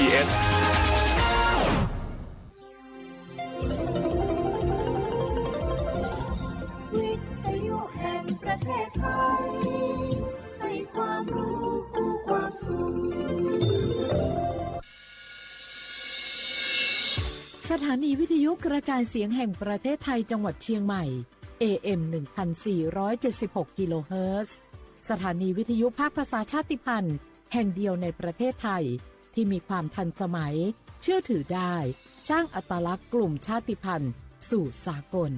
วิทยุแห่งประเทศไทย ให้ความรู้คู่ความสุข สถานีวิทยุกระจายเสียงแห่งประเทศไทยจังหวัดเชียงใหม่ เอ เอ็ม หนึ่งพันสี่ร้อยเจ็ดสิบหก กิโลเฮิรตซ์ สถานีวิทยุภาคภาษาชาติพันธุ์แห่งเดียวในประเทศไทย ที่มีความทันสมัย เชื่อถือได้ สร้างอัตลักษณ์กลุ่มชาติพันธุ์สู่สากล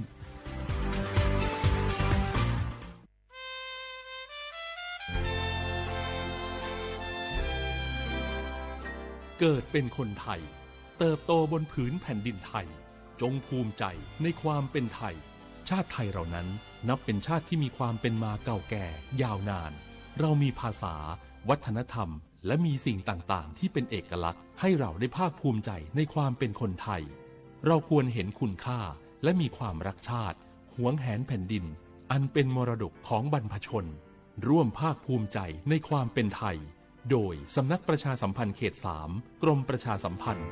เกิดเป็นคนไทย เติบโตบนผืนแผ่นดินไทย จงภูมิใจในความเป็นไทย ชาติไทยเรานั้นนับเป็นชาติที่มีความเป็นมาเก่าแก่ยาวนาน เรามีภาษา วัฒนธรรม และมีสิ่งต่างๆ ที่เป็นเอกลักษณ์ ให้เราได้ภาคภูมิใจในความเป็นคนไทย เราควรเห็นคุณค่า และมีความรักชาติ หวงแหนแผ่นดิน อันเป็นมรดกของบรรพชน ร่วมภาคภูมิใจในความเป็นไทย โดยสำนักประชาสัมพันธ์เขตสาม กรมประชาสัมพันธ์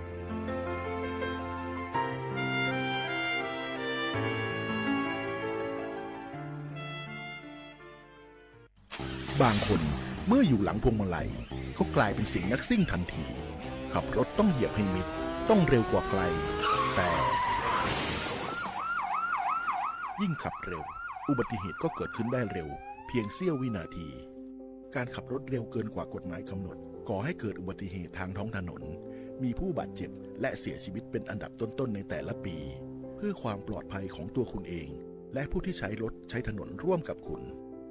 บางคนเมื่ออยู่หลังพวงมาลัยก็กลายเป็นเสียงนักซิ่งทันที ขับรถต้องเหยียบให้มิด ต้องเร็วกว่าใคร แต่ ยิ่งขับเร็ว อุบัติเหตุก็เกิดขึ้นได้เร็ว เพียงเสี้ยววินาที การขับรถเร็วเกินกว่ากฎหมายกำหนด ก่อให้เกิดอุบัติเหตุทางท้องถนน มีผู้บาดเจ็บและเสียชีวิตเป็นอันดับต้นๆในแต่ละปี เพื่อความปลอดภัยของตัวคุณเอง และผู้ที่ใช้รถใช้ถนนร่วมกับคุณ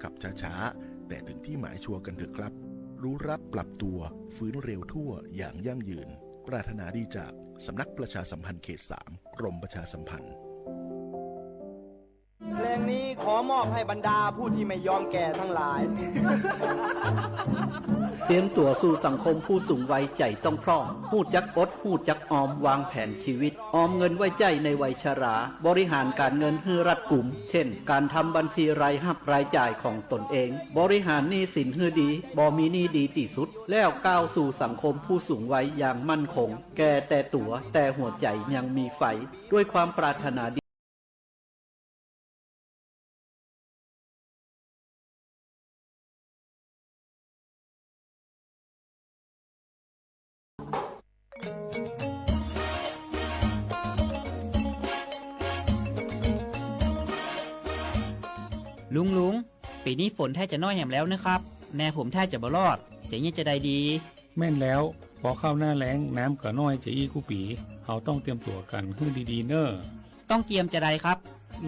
ขับช้าๆ แต่ถึงที่หมายชัวร์กันเถอะครับ รู้รักปรับตัว ฟื้นเร็วทั่วอย่างยั่งยืน ปรารถนาดีจากสำนักประชาสัมพันธ์เขตสาม กรมประชาสัมพันธ์ เพลงนี้ขอมอบให้บรรดาผู้ที่ไม่ยอมแก่ทั้งหลาย เตรียมตั๋ວสู่สังคมผู้สูงวัย ใจ๋ต้องพร่อง ฮู้จักอด ฮู้จักออม วางแผนชีวิต ออมเงินไว้ใจ๊ในวัยชรา บริหารการเงินหื้อรัดกุม เช่น การทำบัญชีรายฮับรายจ่ายของตนเอง บริหารหนี้สินหื้อดี บ่มีหนี้ดีตี้สุด แล้วก้าวสู่สังคมผู้สูงวัยอย่างมั่นคง แก่แต่ตั๋ว แต่หัวใจ๋ยังมีไฟ ด้วยความปรารถนาดี ลุง ลุง ปีนี้ฝนแทบจะน้อยแหมแล้วนะครับ แนผมแทบจะบ่รอด จะเยียะจะใดดี แม่นแล้ว พอเข้าหน้าแล้ง น้ำก็น้อยจะอี้กู้ปี เฮาต้องเตรียมตั๋วกั๋นหื้อดีๆ เน่อ ต้องเกียมจะใดครับ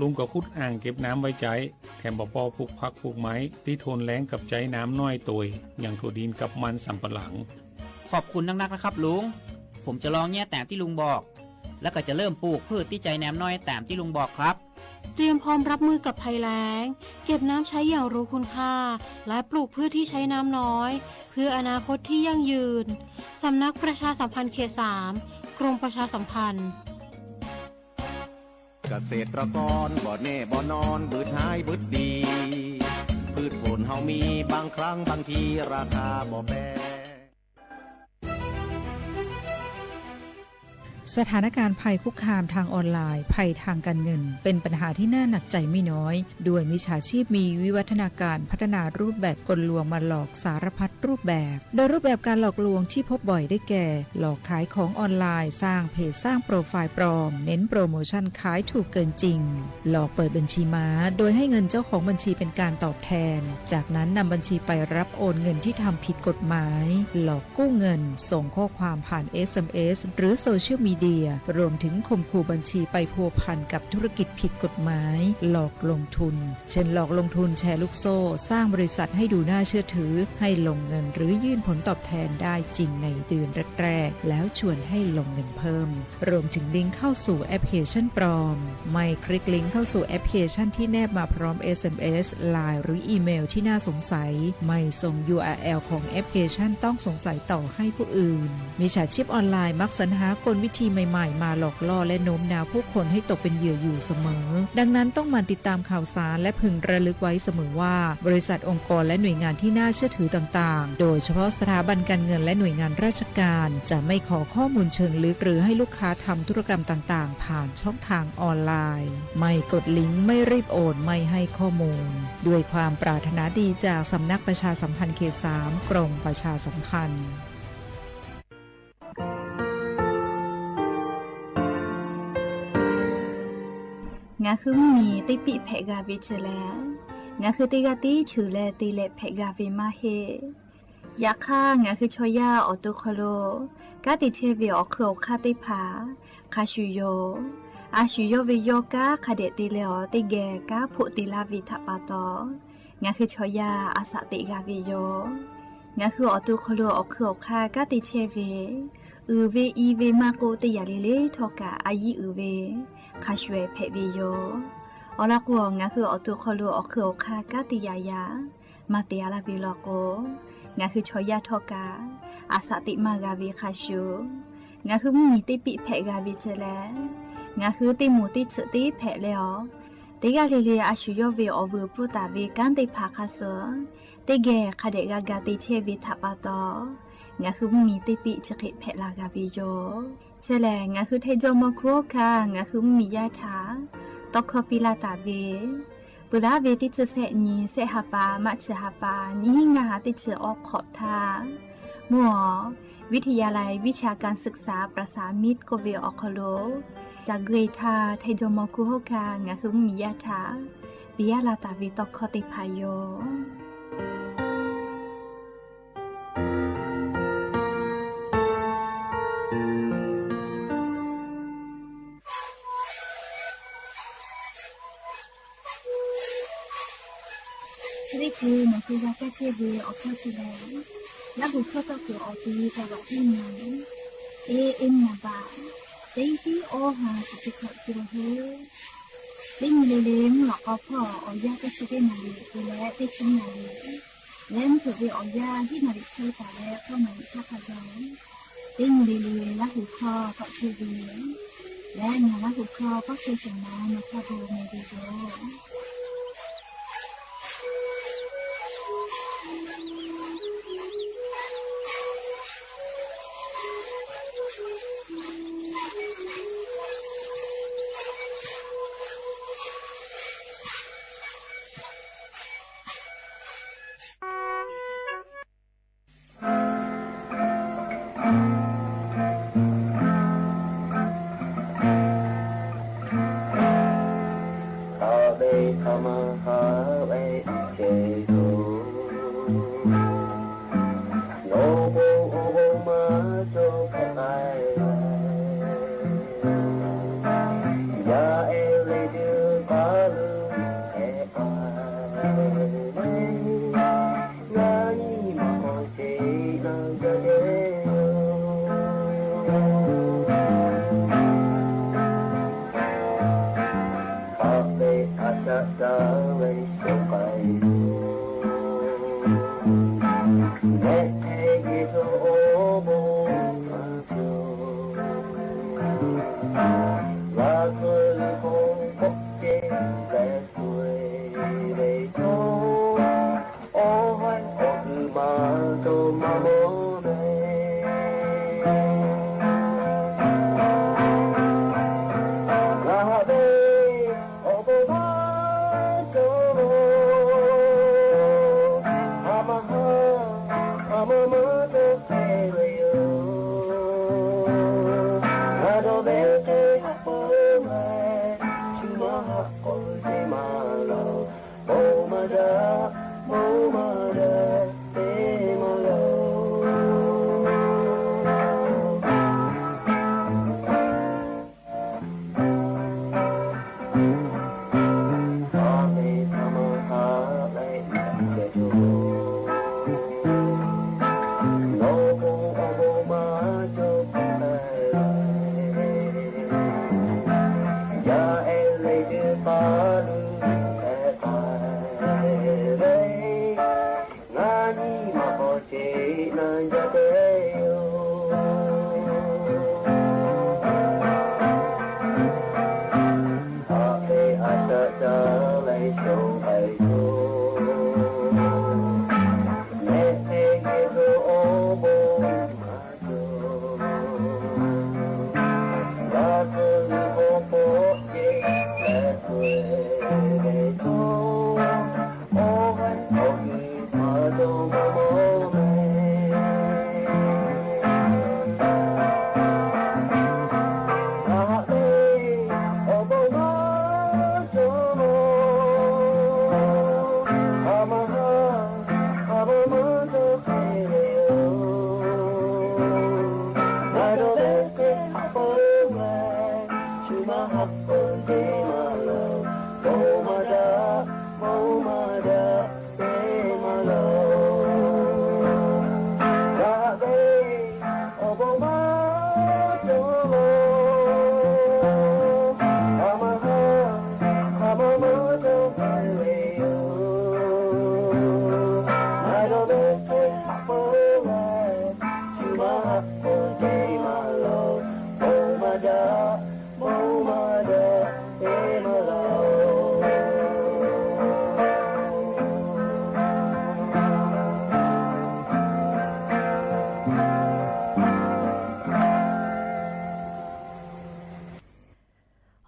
ลุงก็ขุดอ่างเก็บน้ำไว้ใจ๊ แถมบ่อปอปลูกผักปลูกไม้ ตี้ทนแล้งกับใจ๊น้ำน้อยโตย อย่างถั่วดินกับมันสำปะหลัง ขอบคุณนักๆ นะครับลุง ผมจะลองเยียะต๋ามตี้ลุงบอก แล้วก็จะเริ่มปลูกพืชตี้ใจ๊น้ำน้อยต๋ามตี้ลุงบอกครับ เตรียมพร้อมรับมือกับภัยแล้ง เก็บน้ำใช้อย่างรู้คุณค่า และปลูกพืชที่ใช้น้ำน้อย เพื่ออนาคตที่ยั่งยืน สำนักประชาสัมพันธ์เขตสาม กรมประชาสัมพันธ์ เกษตรกรบ่แน่บ่นอน บืดหายบืดดี พืชผลเฮามี บางครั้งบางทีราคาบ่แปร สถานการณ์ภัยคุกคามทางออนไลน์ ภัยทางการเงิน เป็นปัญหาที่น่าหนักใจไม่น้อย ด้วยมิจฉาชีพมีวิวัฒนาการพัฒนารูปแบบกลลวงมาหลอกสารพัดรูปแบบ โดยรูปแบบการหลอกลวงที่พบบ่อยได้แก่ หลอกขายของออนไลน์ สร้างเพจ สร้างโปรไฟล์ปลอม เน้นโปรโมชั่นขายถูกเกินจริง หลอกเปิดบัญชีม้า โดยให้เงินเจ้าของบัญชีเป็นการตอบแทน จากนั้นนำบัญชีไปรับโอนเงินที่ทำผิดกฎหมาย หลอกกู้เงิน ส่งข้อความผ่าน เอสเอ็มเอส หรือโซเชียลมีเดีย รวมถึงข่มขู่บัญชีไปพัวพันกับธุรกิจผิดกฎหมาย หลอกลงทุน เช่น หลอกลงทุนแชร์ลูกโซ่ สร้างบริษัทให้ดูน่าเชื่อถือ ให้ลงเงินหรือยื่นผลตอบแทนได้จริงในเดือนแรกๆ แล้วชวนให้ลงเงินเพิ่ม รวมถึงลิงก์เข้าสู่แอปพลิเคชันปลอม ไม่คลิกลิงก์เข้าสู่แอปพลิเคชันที่แนบมาพร้อม เอสเอ็มเอส ไลน์ หรืออีเมลที่น่าสงสัย ไม่ส่ง ยูอาร์แอล ของแอปพลิเคชันต้องสงสัยต่อให้ผู้อื่น มิจฉาชีพออนไลน์มักสรรหากลวิ ธีใหม่ๆ มาหลอกล่อและโน้มน้าวผู้คนให้ตกเป็นเหยื่ออยู่เสมอ ดังนั้นต้องหมั่นติดตามข่าวสารและพึงระลึกไว้เสมอว่า บริษัท องค์กร และหน่วยงานที่น่าเชื่อถือต่างๆ โดยเฉพาะสถาบันการเงินและหน่วยงานราชการ จะไม่ขอข้อมูลเชิงลึกหรือให้ลูกค้าทำธุรกรรมต่างๆ ผ่านช่องทางออนไลน์ ไม่กดลิงก์ ไม่รีบโอน ไม่ให้ข้อมูล ด้วยความปรารถนาดีจากสำนักประชาสัมพันธ์เขตสาม กรมประชาสัมพันธ์ Ngaˬ hui mvuhˇ miˬ teˇ piˆ hpehꞈ g'a ve chi lehˬ, ngaˬ hui teˇ g'aˇ tiˉ cheuˬ leh te leh hpehꞈ g'a ve maˇ heˆ. Yaꞈ hk'aˇ, ngaˬ hui chaw yaˇ awˬ to hk'aw lo kanˉ te chehˇ ve awˬ hk'eun awˬ hk'aˇ teˇ hpaˍ hk'a shuˍ yoˬ. A shu yawˇ ve yawˇ kanˉ hk'a dehꞈ te leh awˬ teˇ geh kanˉ hpoˆ te laˇ ve htaꞈ pa taw, ngaˬ hui chaw yaˇ a shaꞈ teꞈ g'a ve yoˬ. Ngaˬ hui awˬ to hk'aw lo awˬ hk'eun awˬ hk'aˇ kanˉ te chehˇ ve, uiˍ ve i ve maˇ k'oˆ, teˇ yanˇ le le htawˇ kaꞈ a yiˇ uiˍ ve hk'a shuˍ ehˍ hpehꞈ ve yoˬ. Awˬ lawn k'o, ngaˬ hui awˬ to hk'aw lo awˬ hk'eun awˬ hk'aˇ kanˉ te yaꞈ yaꞈ maˇ te a laˇ ve law k'o, ngaˬ hui chaw yaˇ htawˇ kaꞈ a shaꞈ teꞈ maˇ g'a ve hk'a shuˍ, ngaˬ hui mvuhˇ miˬ teˇ piˆ hpehꞈ g'a ve chi lehˬ, ngaˬ hui teˇ moˍ teˇ tsuhꞈ teˇ hpehꞈ leh awˬ, teˇ g'aˇ le le a shu yawˇ ve awˬ vuiˬ pfuhˇ taˍ ve kanˉ teˇ hpaˍ hk'a suh teˇ geh hk'a dehꞈ g'a ga te chehˇ ve htaꞈ pa taw, ngaˬ hui mvuhˇ miˬ teˇ piˆ chi hk'e hpehꞈ la g'a ve yoˬ. Chi lehˬ, ngaˬ hui Htaiˇ jawˇmawˇ hkuˇ hawˉ hkanˇ ngaˬ hui mvuhˇ miˬ yaˇ htaꞈ tawˇ hkawˇ piˇ laˇ taˍ ve, peuˬ laˇ ve teˇ chi sehˆ nyi, sehˆ ha pa, maˆ chi ha pa, nyiˇ hinˉ ngaˇ ha teˇ chi awˬ hk'awꞈ htaˇ, mvuhˇ awˬ วิทยาลัยวิชาการศึกษาประสามิตร k'oˆ ve awˬ hk'aw lo ca gui htaˇ, Htaiˇ jawˇmawˇ hkuˇ hawˉ hkanˇ ngaˬ hui mvuhˇ miˬ yaˇ htaꞈ piˇ laˇ taˍ ve tawˇ hkawˇ teˇ hpaˍ yoˬ. Chi teˇ hkui nawˬ hui g'a kaˇ chehˇ ve awˬ hkawˇ chi lehˬ, Laˇ huˍ hkawˇ tawˆ kuiˬ awˬ ti ca g'aꞈ tiˉ nyi, teˇ nyi baꞈ, teˇ tiˉ awˇ ha ciˬ teˇ hkawꞈ te la hoˉ. Teˇ nyi le le mvuhˇ lawꞈ k'aw hpawˇ awˬ yanˇ teˇ chi teˇ naˍ riˍ te leh teˇ chi naˍ riˍ leh mvuhˇ hpeuꞈ ve awˬ yanˇ hiˉ naˍ riˍ chehˇ taˍ leh k'awˇ naˍ riˍ chaˇ hk'a gaˬ, teˇ nyi le le Laˇ huˍ hkawˇ tawˆ chehˇ ve lehˬ, ngaˬ Laˇ huˍ hkawˇ tawˆ chehˇ shehˍ ma nawˬ hk'a gu meh ve yoˬ.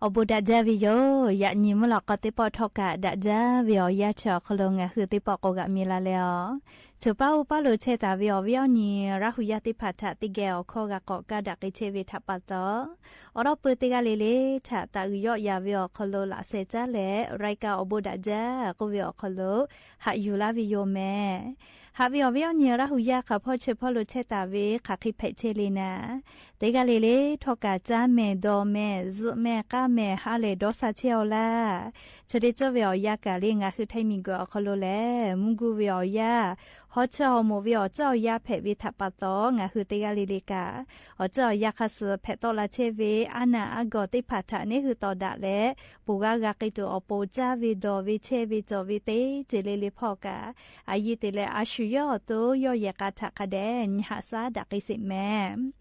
Awˬ bon daꞈ jaˇ ve yoˬ. Yaꞈ nyi mvuhˇ lawꞈ k'aw teˇ pawˆ htawˇ kaꞈ daꞈ jaˇ ve awˬ yanˇ chi awˬ hk'aw lo ngaˬ hui teˇ pawˆ k'awꞈ g'aꞈ mi la leh a, choˬ paˉ oˇ paˉ lo chehˇ taˍ ve awˬ viˉ awˬ nyi Laˇ hu yaˇ teˇ hpaˍ htaꞈ teˇ geh awˬ hkawˇ g'a k'awꞈ kaˇ daꞈ k'ai chehˇ ve htaꞈ pa taw, awˬ lawn peuˬ teˇ g'aˇ le le htaꞈ taˍ uiˍ yawˆ yan ve awˬ hk'aw lo laꞈ sheh caˉ leh รายการ awˬ bon daꞈ jaˇ k'oˆ ve awˬ hk'aw lo haꞈ yuˬ laˇ ve yoˬ mehˍ. Haꞈ ve awˬ viˉ awˬ nyi Laˇ hu yaˇ hk'aˬ hpawˇ chi hpawˇ lo chehˇ taˍ ve hk'aˬ hk'e hpehꞈ chehˇ le naˍ, teˇ g'aˇ le le htawˇ kaꞈ caˇ mehˍ dawˬ mehˍ zuhꞈ mehˍ k'aˇ mehˍ ha lehˬ dawˇ sha chehˇ aw laˇ. Chi teˇ ceuˬ ve awˬ yanˇ kaꞈ le ngaˬ hui htaiˇ miˬguiˬ awˬ hk'aw lo lehˬ mvuhˇ guˇ ve awˬ yanˇ, haw chi haw moˍ ve awˬ ceuˬ awˬ yanˇ hpehꞈ ve htaꞈ pa taw, ngaˬ hui teˇ g'aˇ le le kaꞈ awˬ ceuˬ awˬ yanˇ hk'a suh hpehꞈ tawˆ la chehˇ ve aˉ naˆ aˉ gawˬ teˇ hpaˍ htaꞈ neˉ hui tawˍ daꞈ leh, ponˬ g'aˇ g'a k'ai tuˬ awˬ pon caˇ ve dawˬ ve chehˇ ve cawˬ ve teˇ ceuˬ le le hpawˇ kaꞈ, a yiˇ te leh a shu yawˇ awˬ to yawˇ yehˬ k'a htaꞈ hk'a dehꞈ nyi haꞈ shaˉ daꞈ k'ai sheˍ mehˍ.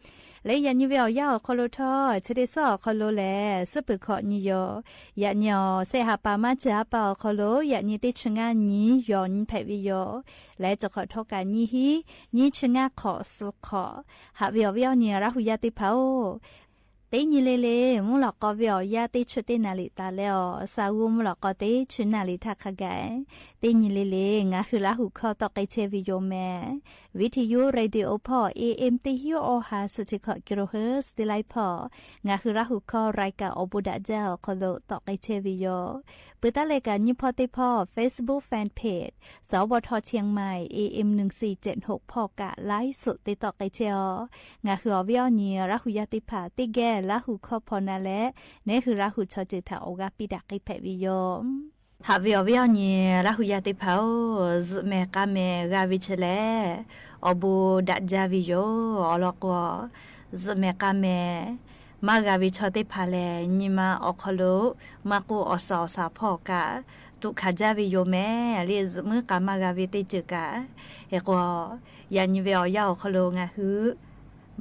Leh yaꞈ nyi ve awˬ yanˇ awˬ hk'aw lo htawˇ chi teˇ suhˉ awˬ hk'aw lo lehˬ suhˉ peuˬ hkawꞈ nyi yoˬ. Yaꞈ nyi awˬ shehˆ ha pa maˇ chi ha pa awˬ hk'aw lo yaꞈ nyi teˇ chi ngaˇ nyi yawˬ nyi hpehꞈ ve yoˬ. Leh cawˬ hk'awꞈ htawˇ kaꞈ nyiˇ hinˉ nyiˇ chi ngaˇ hk'awꞈ suh hk'awꞈ, haꞈ ve awˬ viˉ awˬ nyi Laˇ hu yaˇ teˇ hpaˍ-oˬ, teˇ nyi le le mvuhˇ lawꞈ k'aw ve awˬ yanˇ teˇ chi teˇ naˍ riˍ taˍ leh awˬ, sa g'uˇ mvuhˇ lawꞈ k'aw teˇ chi naˍ riˍ htaˇ hk'a gaˬ, teˇ nyi le le ngaˬ hui Laˇ hu hkawˇ tawˆ k'ai chehˇ ve yoˬ mehˍ. วิทยุ radio hpawˇ A M teˇ hinˉ awˇ ha suhˍ chi hkawꞈ กิโลเฮิรตซ์ teˇ laiˉ hpawˇ ngaˬ hui Laˇ hu hkawˇ รายการ awˬ bon daꞈ jaˇ awˬ hk'aw lo tawˆ k'ai chehˇ ve yoˬ. Peuˬ taˉ leh kaꞈ nyiˇ hpawˇ teˇ hpawˇ Facebook fan page สวท เชียงใหม่ A M หนึ่งสี่เจ็ดหก hpawˇ kaꞈ ไลฟ์สด te tawˆ k'ai chehˇ aw. Ngaˬ hui awˬ viˉ awˬ nyi Laˇ hu yaˇ teˇ hpaˍ teˇ geh Laˇ hu hkawˇ hpaw na leh, neˉ hui Laˇ hu chaw ceuˬ htaꞈ awˬ g'aˇ piˇ daꞈ k'ai hpehꞈ ve yoˬ. Haꞈ ve awˬ viˉ awˬ nyi Laˇ hu yaˇ teˇ hpaˍ-oˬ, zuhꞈ mehˍ k'a mehˍ g'a ve chi lehˬ, awˬ bon daꞈ jaˇ ve yoˬ. Awˬ lawn k'o, zuhꞈ mehˍ k'a mehˍ maˇ g'a ve chaw teˇ hpaˍ lehˬ, nyi ma awˬ hk'aw lo maˇ k'oˆ, awˬ suhˍ awˬ shaˍ hpawˇ kaꞈ tuꞈ hkanˍ jaˇ ve yoˬ mehˍ le. Zuhꞈ muiˉ k'a maˇ g'a ve teˇ ceuˬ kaꞈ, hk'e k'o, yaꞈ nyi ve awˬ yanˇ awˬ hk'aw lo ngaˬ hui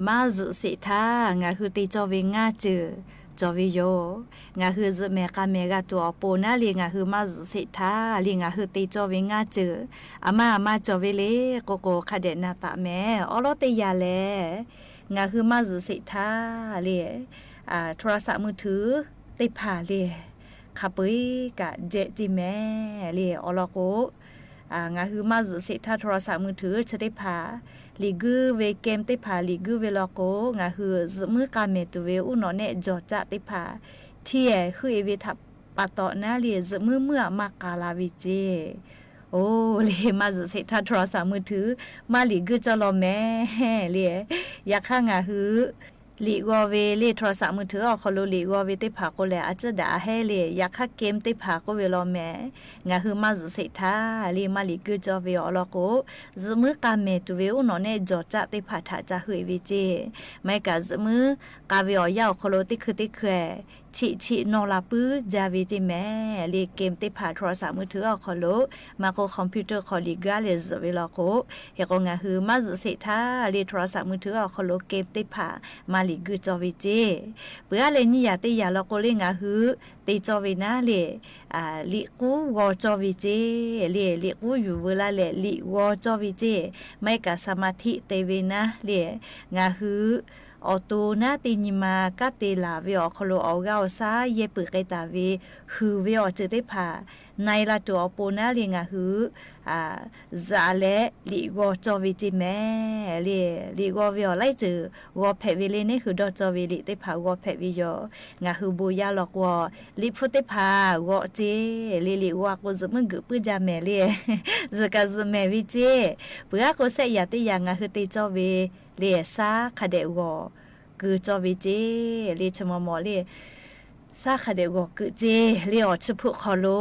maˇ zuhꞈ sheˍ htaˇ ngaˬ hui te cawˇ ve ngaˇ ceuˬ cawˬ ve yoˬ. Ngaˬ hui zuhꞈ mehˍ k'a mehˍ g'a tuˬ awˬ pon naˉ le ngaˬ hui maˇ zuhꞈ sheˍ htaˇ le ngaˬ hui te cawˇ ve ngaˇ ceuˬ a maˇ a maˇ cawˬ ve le k'o k'o hk'a dehꞈ na taˍ mehˍ. Awˬ lawn teˇ yanˇ lehˬ, ngaˬ hui maˇ zuhꞈ sheˍ htaˇ le โทรศัพท์มือถือ teˇ hpaˍ le hk'a peu-eˬ kaꞈ jehˆ ceˇ mehˍ le. Awˬ lawn k'o, ngaˬ hui maˇ zuhꞈ sheˍ htaˇ โทรศัพท์มือถือ chi teˇ hpaˍ liꞈ guiˇ ve เกม teˇ hpaˍ liꞈ guiˇ ve law k'o, ngaˬ hui zuhꞈ muiˉ k'a mehˍ tuˬ ve uˉ nawꞈ nehˆ jawˬ caˆ teˇ hpaˍ htiˇ heuˆ-e ve htaꞈ pa taw naˉ le zuhꞈ muiˉ muiˉ a maˇ k'a la ve ceˇ. Oˬ le, maˇ zuhꞈ sheˍ htaˇ โทรศัพท์มือถือ maˇ liꞈ guiˇ cawˇ law mehˍ le. Yaꞈ hk'aˇ ngaˬ hui liꞈ g'aw ve le โทรศัพท์มือถือ awˬ hk'aw lo liꞈ g'aw ve teˇ hpaˍ k'o lehˬ a ciˉ daꞈ a hehˉ le. Yaꞈ hk'aˇ เกม teˇ hpaˍ k'oˆ ve law mehˍ, ngaˬ hui maˇ zuhꞈ sheˍ htaˇ le maˇ liꞈ guiˇ cawˇ ve awˬ lawn k'o, zuhꞈ muiˉ k'a mehˍ tuˬ ve uˉ nawꞈ nehˆ jawˬ caˆ teˇ hpaˍ htaꞈ ca heuˆ-e ve ceˇ. Maˇ heˆ kaꞈ zuhꞈ muiˉ k'a ve awˬ yanˇ awˬ hk'aw lo teˇ hkui teˇ hkui chiˆ chiˆ nawˇ la puiˉ jaˇ ve ceˇ mehˍ le. เกม teˇ hpaˍ โทรศัพท์มือถือ awˬ hk'aw lo maˇ k'oˆ คอมพิวเตอร์ hk'aw liꞈ guiˇ-a leh zuhꞈ ve law k'o, hk'e k'o ngaˬ hui maˇ zuhꞈ sheˍ htaˇ le โทรศัพท์มือถือ awˬ hk'aw lo เกม teˇ hpaˍ maˇ liꞈ guiˇ cawˇ ve ceˇ. Peuˬ-a leh nyiˇ yaꞈ teˇ yaꞈ law k'o le ngaˬ hui te cawˇ ve naˉ le liꞈ k'uˉ g'aw cawˇ ve ceˇ le. Liꞈ k'uˉ yuˬ veu laˇ leh liꞈ g'aw cawˇ ve ceˇ. Maˇ heˆ kaꞈ สมาธิ te ve naˉ le ngaˬ hui awˬ to naˉ teˇ nyi ma kanˉ te laˬ ve awˬ hk'aw lo awˬ g'aˇ awˬ shaˉ yehˇ peuˬ k'ai taˍ ve huiˍ ve awˬ ceuˬ teˇ hpaˍ na-e la tuˬ awˬ pon naˉ le ngaˬ hui zuhꞈ-a leh liꞈ g'aw cawˇ ve ceˇ mehˍ le. Liꞈ g'aw ve awˬ laiˉ ceuˬ g'aw hpehꞈ ve le. Neˉ hui dawˇ cawˇ ve liꞈ teˇ hpaˍ g'aw hpehꞈ ve yoˬ. Ngaˬ hui bon yaˇ law k'o, liꞈ hpu teˇ hpaˍ g'aw ceˇ le. Liꞈ g'aw k'o zuhꞈ muiˉ geuꞈ puiˉ jaˇ mehˍ le. Zuhꞈ kaꞈ zuhꞈ mehˍ ve ceˇ. Peuˬ-a k'o shehˆ yaꞈ teˇ yaꞈ ngaˬ hui te cawˇ ve le shaˉ hk'a dehꞈ g'awˬ keu cawˇ ve ceˇ le. Chi maw maw le shaˉ hk'a dehꞈ g'awˬ keu ceˇ le. Awˬ chi hpeuꞈ hk'aw lo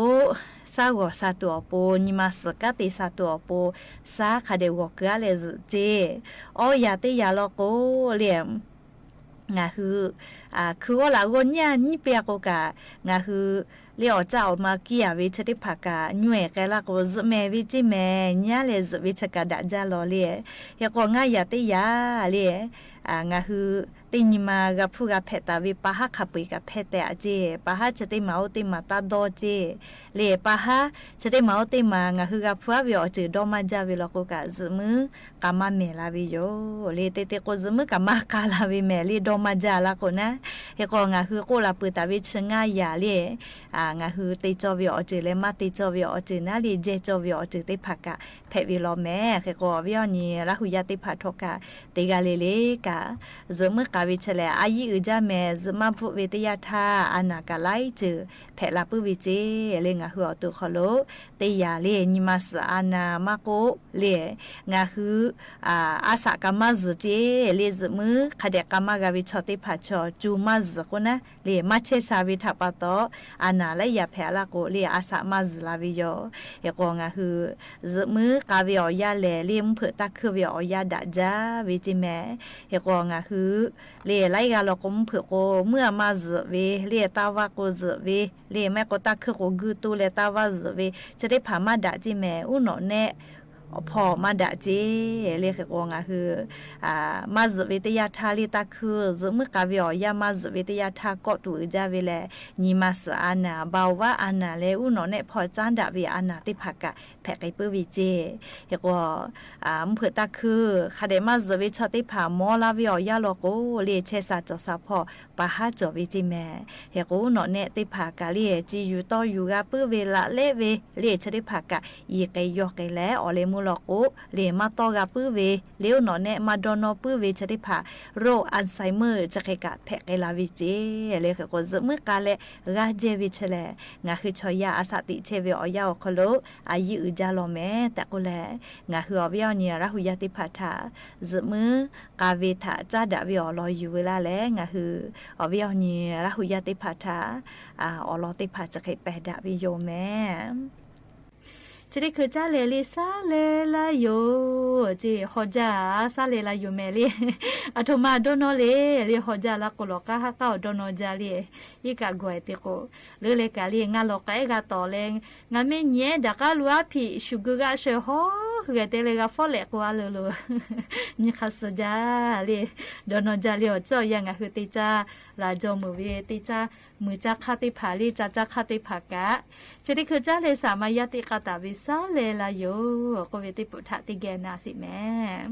shaˉ g'awˬ sha tuˬ awˬ pon, nyi ma suhˍ kanˉ te sha tuˬ awˬ pon, shaˉ hk'a dehꞈ g'awˬ keu-a leh zuhꞈ ceˇ. Awˬ yaꞈ teˇ yaꞈ law k'o le, ngaˬ hui hkui g'awˇ laꞈ g'awˇ nyiˇ nyiˇ piˇ-a k'o kaꞈ, ngaˬ hui le awˬ caˆ awˬ ma kiˇ-a ve chi teˇ hpaˍ kaꞈ nyi-e k'ai laˇ k'o zuhꞈ mehˍ ve ceˇ mehˍ. Nyi-a leh zuhꞈ ve chi kaꞈ daꞈ jaˇ law le. Hk'e k'o ngaˇ yaꞈ teˇ yaꞈ le ngaˬ hui teˇ nyi ma g'a hpuˇ g'a hpehꞈ taˍ ve pa haˉ hk'a peu-eˬ kaꞈ hpehˇ teh-a ceˇ. Pa haˉ chi teˇ maˬ oˇ teˇ maˬ taˇ dawˇ ceˇ. Le pa haˉ chi teˇ maˬ oˇ teˇ maˬ ngaˬ hui g'a hpuˇ aˉ ve awˬ ceuˬ dawˇ maˇ jaˇ ve law k'o kaꞈ, zuhꞈ muiˉ k'a maˇ mehˍ la ve yoˬ. Le te te k'o, zuhꞈ muiˉ k'a maˇ k'a la ve mehˍ le dawˇ maˇ jaˇ la k'o naˉ. Hk'e k'o, ngaˬ hui k'oˆ la peuˬ taˍ ve chi ngaˇ yaꞈ le, ngaˬ hui te cawˇ ve awˬ ceuˬ leh maˇ te cawˇ ve awˬ ceuˬ naˉ le, jehˇ cawˇ ve awˬ ceuˬ teˇ hpaˍ kaꞈ hpehꞈ ve law mehˍ. Hk'e k'o, awˬ viˉ awˬ nyi Laˇ hu yaˇ teˇ hpaˍ htawˇ kaꞈ, teˇ g'aˇ le le kaꞈ, zuhꞈ muiˉ k'a ve chi lehˬ, a yiˇ uiˍ jaˇ mehˍ. Zuhꞈ maˇ bvuhˆ ve teˇ yanˇ htaˇ, a naˍ kaꞈ laiˉ ceuˬ hpehꞈ la puiˉ ve ceˇ. Le ngaˬ hui awˬ to hk'aw lo teˇ yaꞈ le nyi ma suhˍ a naˍ maˇ k'oˆ le, ngaˬ hui a saꞈ k'a maˇ zuhˬ ceˇ. Le zuhꞈ muiˉ hk'a dehꞈ k'a maˇ g'a ve chaw teˇ hpaˍ chaw co maˇ zuhˬ k'oˆ naˉ le, maˇ chehˇ sha ve htaꞈ pa taw, a naˍ laiˉ yaꞈ hpehꞈ laˇ k'o le, a saꞈ maˇ zuhˬ la ve yoˬ. Hk'e k'o, ngaˬ hui zuhꞈ muiˉ k'a ve awˬ yanˇ lehˬ le, mvuhˇ hpeuꞈ taˇ hkuiˇ ve awˬ yanˇ daꞈ jaˇ ve ceˇ mehˍ. Hk'e k'o, ngaˬ hui le laiˉ g'aˇ law k'o, mvuhˇ hpeuꞈ k'o mvuhˇ a maˇ zuhˬ ve le, taˇ vaˇ k'o zuhˬ ve le, maˇ heˆ k'o taˇ hkuiˇ k'o guˇ toˇ leh taˇ vaˇ zuhˬ ve chi teˇ hpaˍ maˇ daꞈ ceˇ mehˍ. Uˉ nawꞈ nehˆ awˬ hpawˇ maˇ daꞈ ceˇ. Le hk'e k'o, ngaˬ hui maˇ zuhˬ ve teˇ yanˇ htaˇ le taˇ hkuiˇ, zuhꞈ muiˉ k'a ve awˬ yanˇ maˇ zuhˬ ve teˇ yanˇ htaˇ kawˆ tuˬ uiˍ jaˇ ve lehˬ, nyi ma suhˍ a naˍ, เบาหวาน a naˍ leh uˉ nawꞈ nehˆ hpawˇ caˉ daꞈ ve a naˍ teˇ hpaˍ kaꞈ hpehꞈ k'ai puiˉ ve ceˇ. Hk'e k'o, mvuhˇ hpeuꞈ taˇ hkuiˇ hk'a dehꞈ maˇ zuhˬ ve chaw teˇ hpaˍ mawˇ laˇ ve awˬ yanˇ law k'o le, chehˇ sha cawˬ sha hpawˇ pa haˉ cawˬ ve ceˇ mehˍ. Hk'e k'o, uˉ nawꞈ nehˆ teˇ hpaˍ kaꞈ le, ci yuˬ tawˇ yuˬ g'a puiˉ ve laꞈ lehˆ ve le, chi teˇ hpaˍ kaꞈ yiˍ k'ai yawˇ k'ai leh awˬ leh mvuhˇ law k'o le, maˇ tawˇ g'a puiˉ ve le, uˉ nawꞈ nehˆ maˇ dawˇ nawˇ puiˉ ve chi teˇ hpaˍ โรคอัลไซเมอร์ chi hk'e kaꞈ hpehꞈ k'ai la ve ceˇ. Le hk'e k'o, zuhꞈ muiˉ k'a leh g'aˇ jehˇ ve chi lehˬ, ngaˬ hui chaw yaˇ a saꞈ teꞈ chehˇ ve awˬ yanˇ awˬ hk'aw lo a yiˇ uiˍ jaˇ law mehˍ tehꞈ k'oˆ leh, ngaˬ hui awˬ viˉ awˬ nyi Laˇ hu yaˇ teˇ hpaˍ htaꞈ zuhꞈ muiˉ k'a ve htaꞈ caˉ daꞈ ve awˬ lawn yuˬ ve laˇ leh, ngaˬ hui awˬ viˉ awˬ nyi Laˇ hu yaˇ teˇ hpaˍ htaꞈ awˬ lawn teˇ hpaˍ chi hk'e pehˬ daꞈ ve yoˬ mehˍ. Chi teˇ hkui caˇ leh le, saˉ leh laˇ yoˬ ceˇ, haw jaˇ, saˉ leh laˇ yoˬ mehˍ le. Aˬ htoꞈ ma dawˇ nawˇ le, le haw jaˇ laˇ k'o, lawˬ k'aˉ haˉ k'aˉ awˬ dawˇ nawˇ jaˇ le. Iˉ kaꞈ gawˬ-e te k'o, leuˉ leh kaꞈ le ngaˬ lawˬ k'aˉ g'a tawˍ leh, ngaˬ meh nyi ehˉ daꞈ k'aˉ lo aˉ hpiꞈ shuˍ geu g'aˇ shaweh hawˉ g'aˬ te leh g'a fawˉ lehꞈ k'o, a leuˬ lo nyi hk'a suh jaˇ le. Dawˇ nawˇ jaˇ le awˬ cawˇ yaˇ ngaˬ hui teˇ caˇ laˬ jaw meuˍ ve teˇ caˇ mui caˇ hk'aˇ teˇ hpaˍ le, ca caˇ hk'aˇ teˇ hpaˍ kaꞈ, chi teˇ hkui caˇ leh saˍ ma yaˇ teˇ k'a taˍ ve saˉ leh laˇ yoˬ k'oˆ ve teˇ pawˆ htaꞈ teˇ geh na sheˍ mehˍ.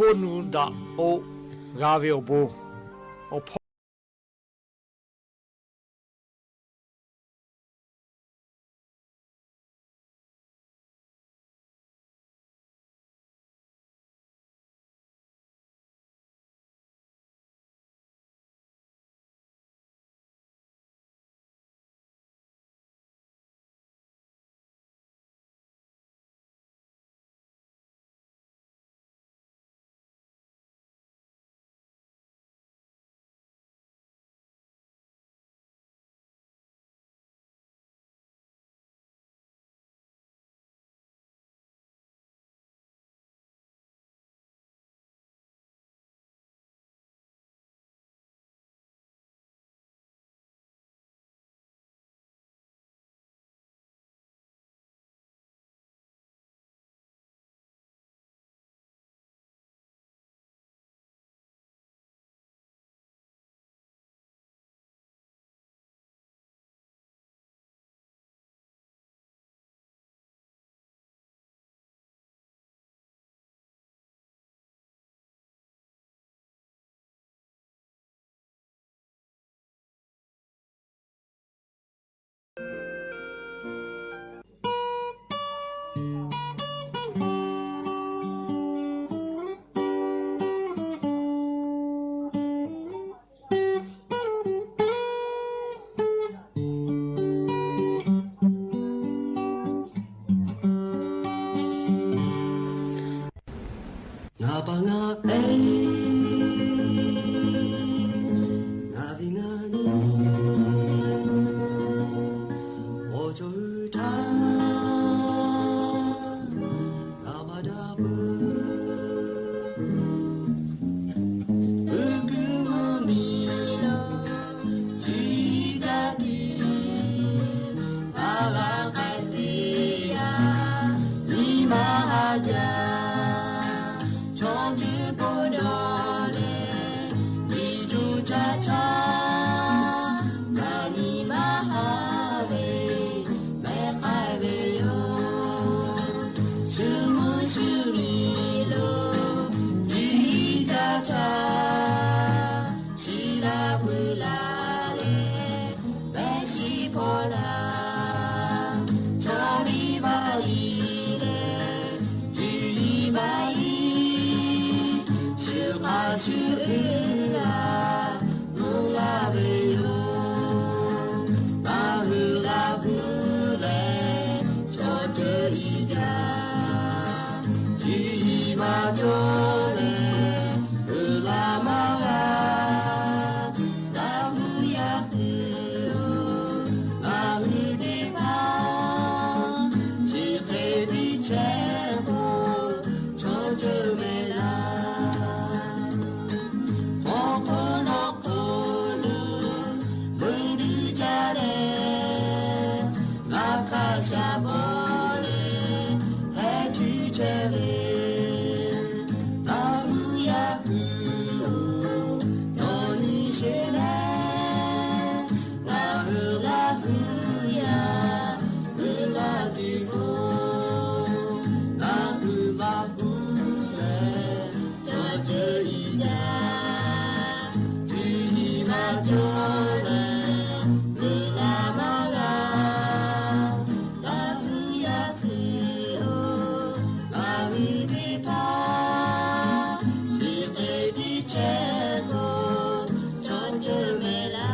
Oˇ nu daꞈ k'o g'a ve awˬ bon, awˬ hpawˇ Ngaˬ pa ngaˬ e, ngaˬ ve ngaˬ nyi, awˬ cawˬ hui htaˇ, ngaˬ maˇ daꞈ peuˬ. Uiˍ kuiˬ mvuhˇ miˬ lo, chi ca tiˉ, a g'a k'ai teˇ yanˇ, nyi ma haˉ jaˇ. Chaw ceuˬ bon dawˬ leh, miˬ cuˬ caˇ caˇ, ngaˬ nyi ma haˉ ve, mehˬ k'ai ve yoˬ. Shu mvuhˇ shu miˬ lo, chi caˇ caˇ, chi laˇ pui laˇ leh, mehˬ shiˍ hpaw laˇ. Chaw liˇ vaˇ liˇ leh, cuˇ yiˍ maˇ yiˍ, shu hk'a shu uiˍ la, mvuhˇ laˇ ve yoˬ. Ngaˬ hui g'a hu leh, chaw ceuˬ i jaˇ. Cuˇ yiˍ maˇ cawˬ leh, uiˍ la maˇ g'a. Laˇ hu yaˇ hui-oˬ, ngaˬ hui teˇ hpaˍ, chi hk'e tiˉ chehˇ k'o, chaw ceuˬ mehˍ laˇ. Hk'aw hk'oˆ lawˇ hk'oˆ lo, meuˇ duˇ jaˇ leh, g'a hkanˍ shaˍ bawˬ leh, heh cuˇ chehˇ ve, Laˇ hu yaˇ hui-oˬ, nawˬ nyi sheˍ leh, ngaˬ hui Laˇ hu yaˇ, uiˍ la tuˬ k'o, ngaˬ hui maˇ hu leh, chaw ceuˬ i jaˇ. Cuˇ yiˍ maˇ cawˬ leh, uiˍ la maˇ g'a. Laˇ hu yaˇ hui-oˬ, ngaˬ hui teˇ hpaˍ, chi hk'e tiˉ chehˇ k'o, chaw ceuˬ mehˍ laˇ.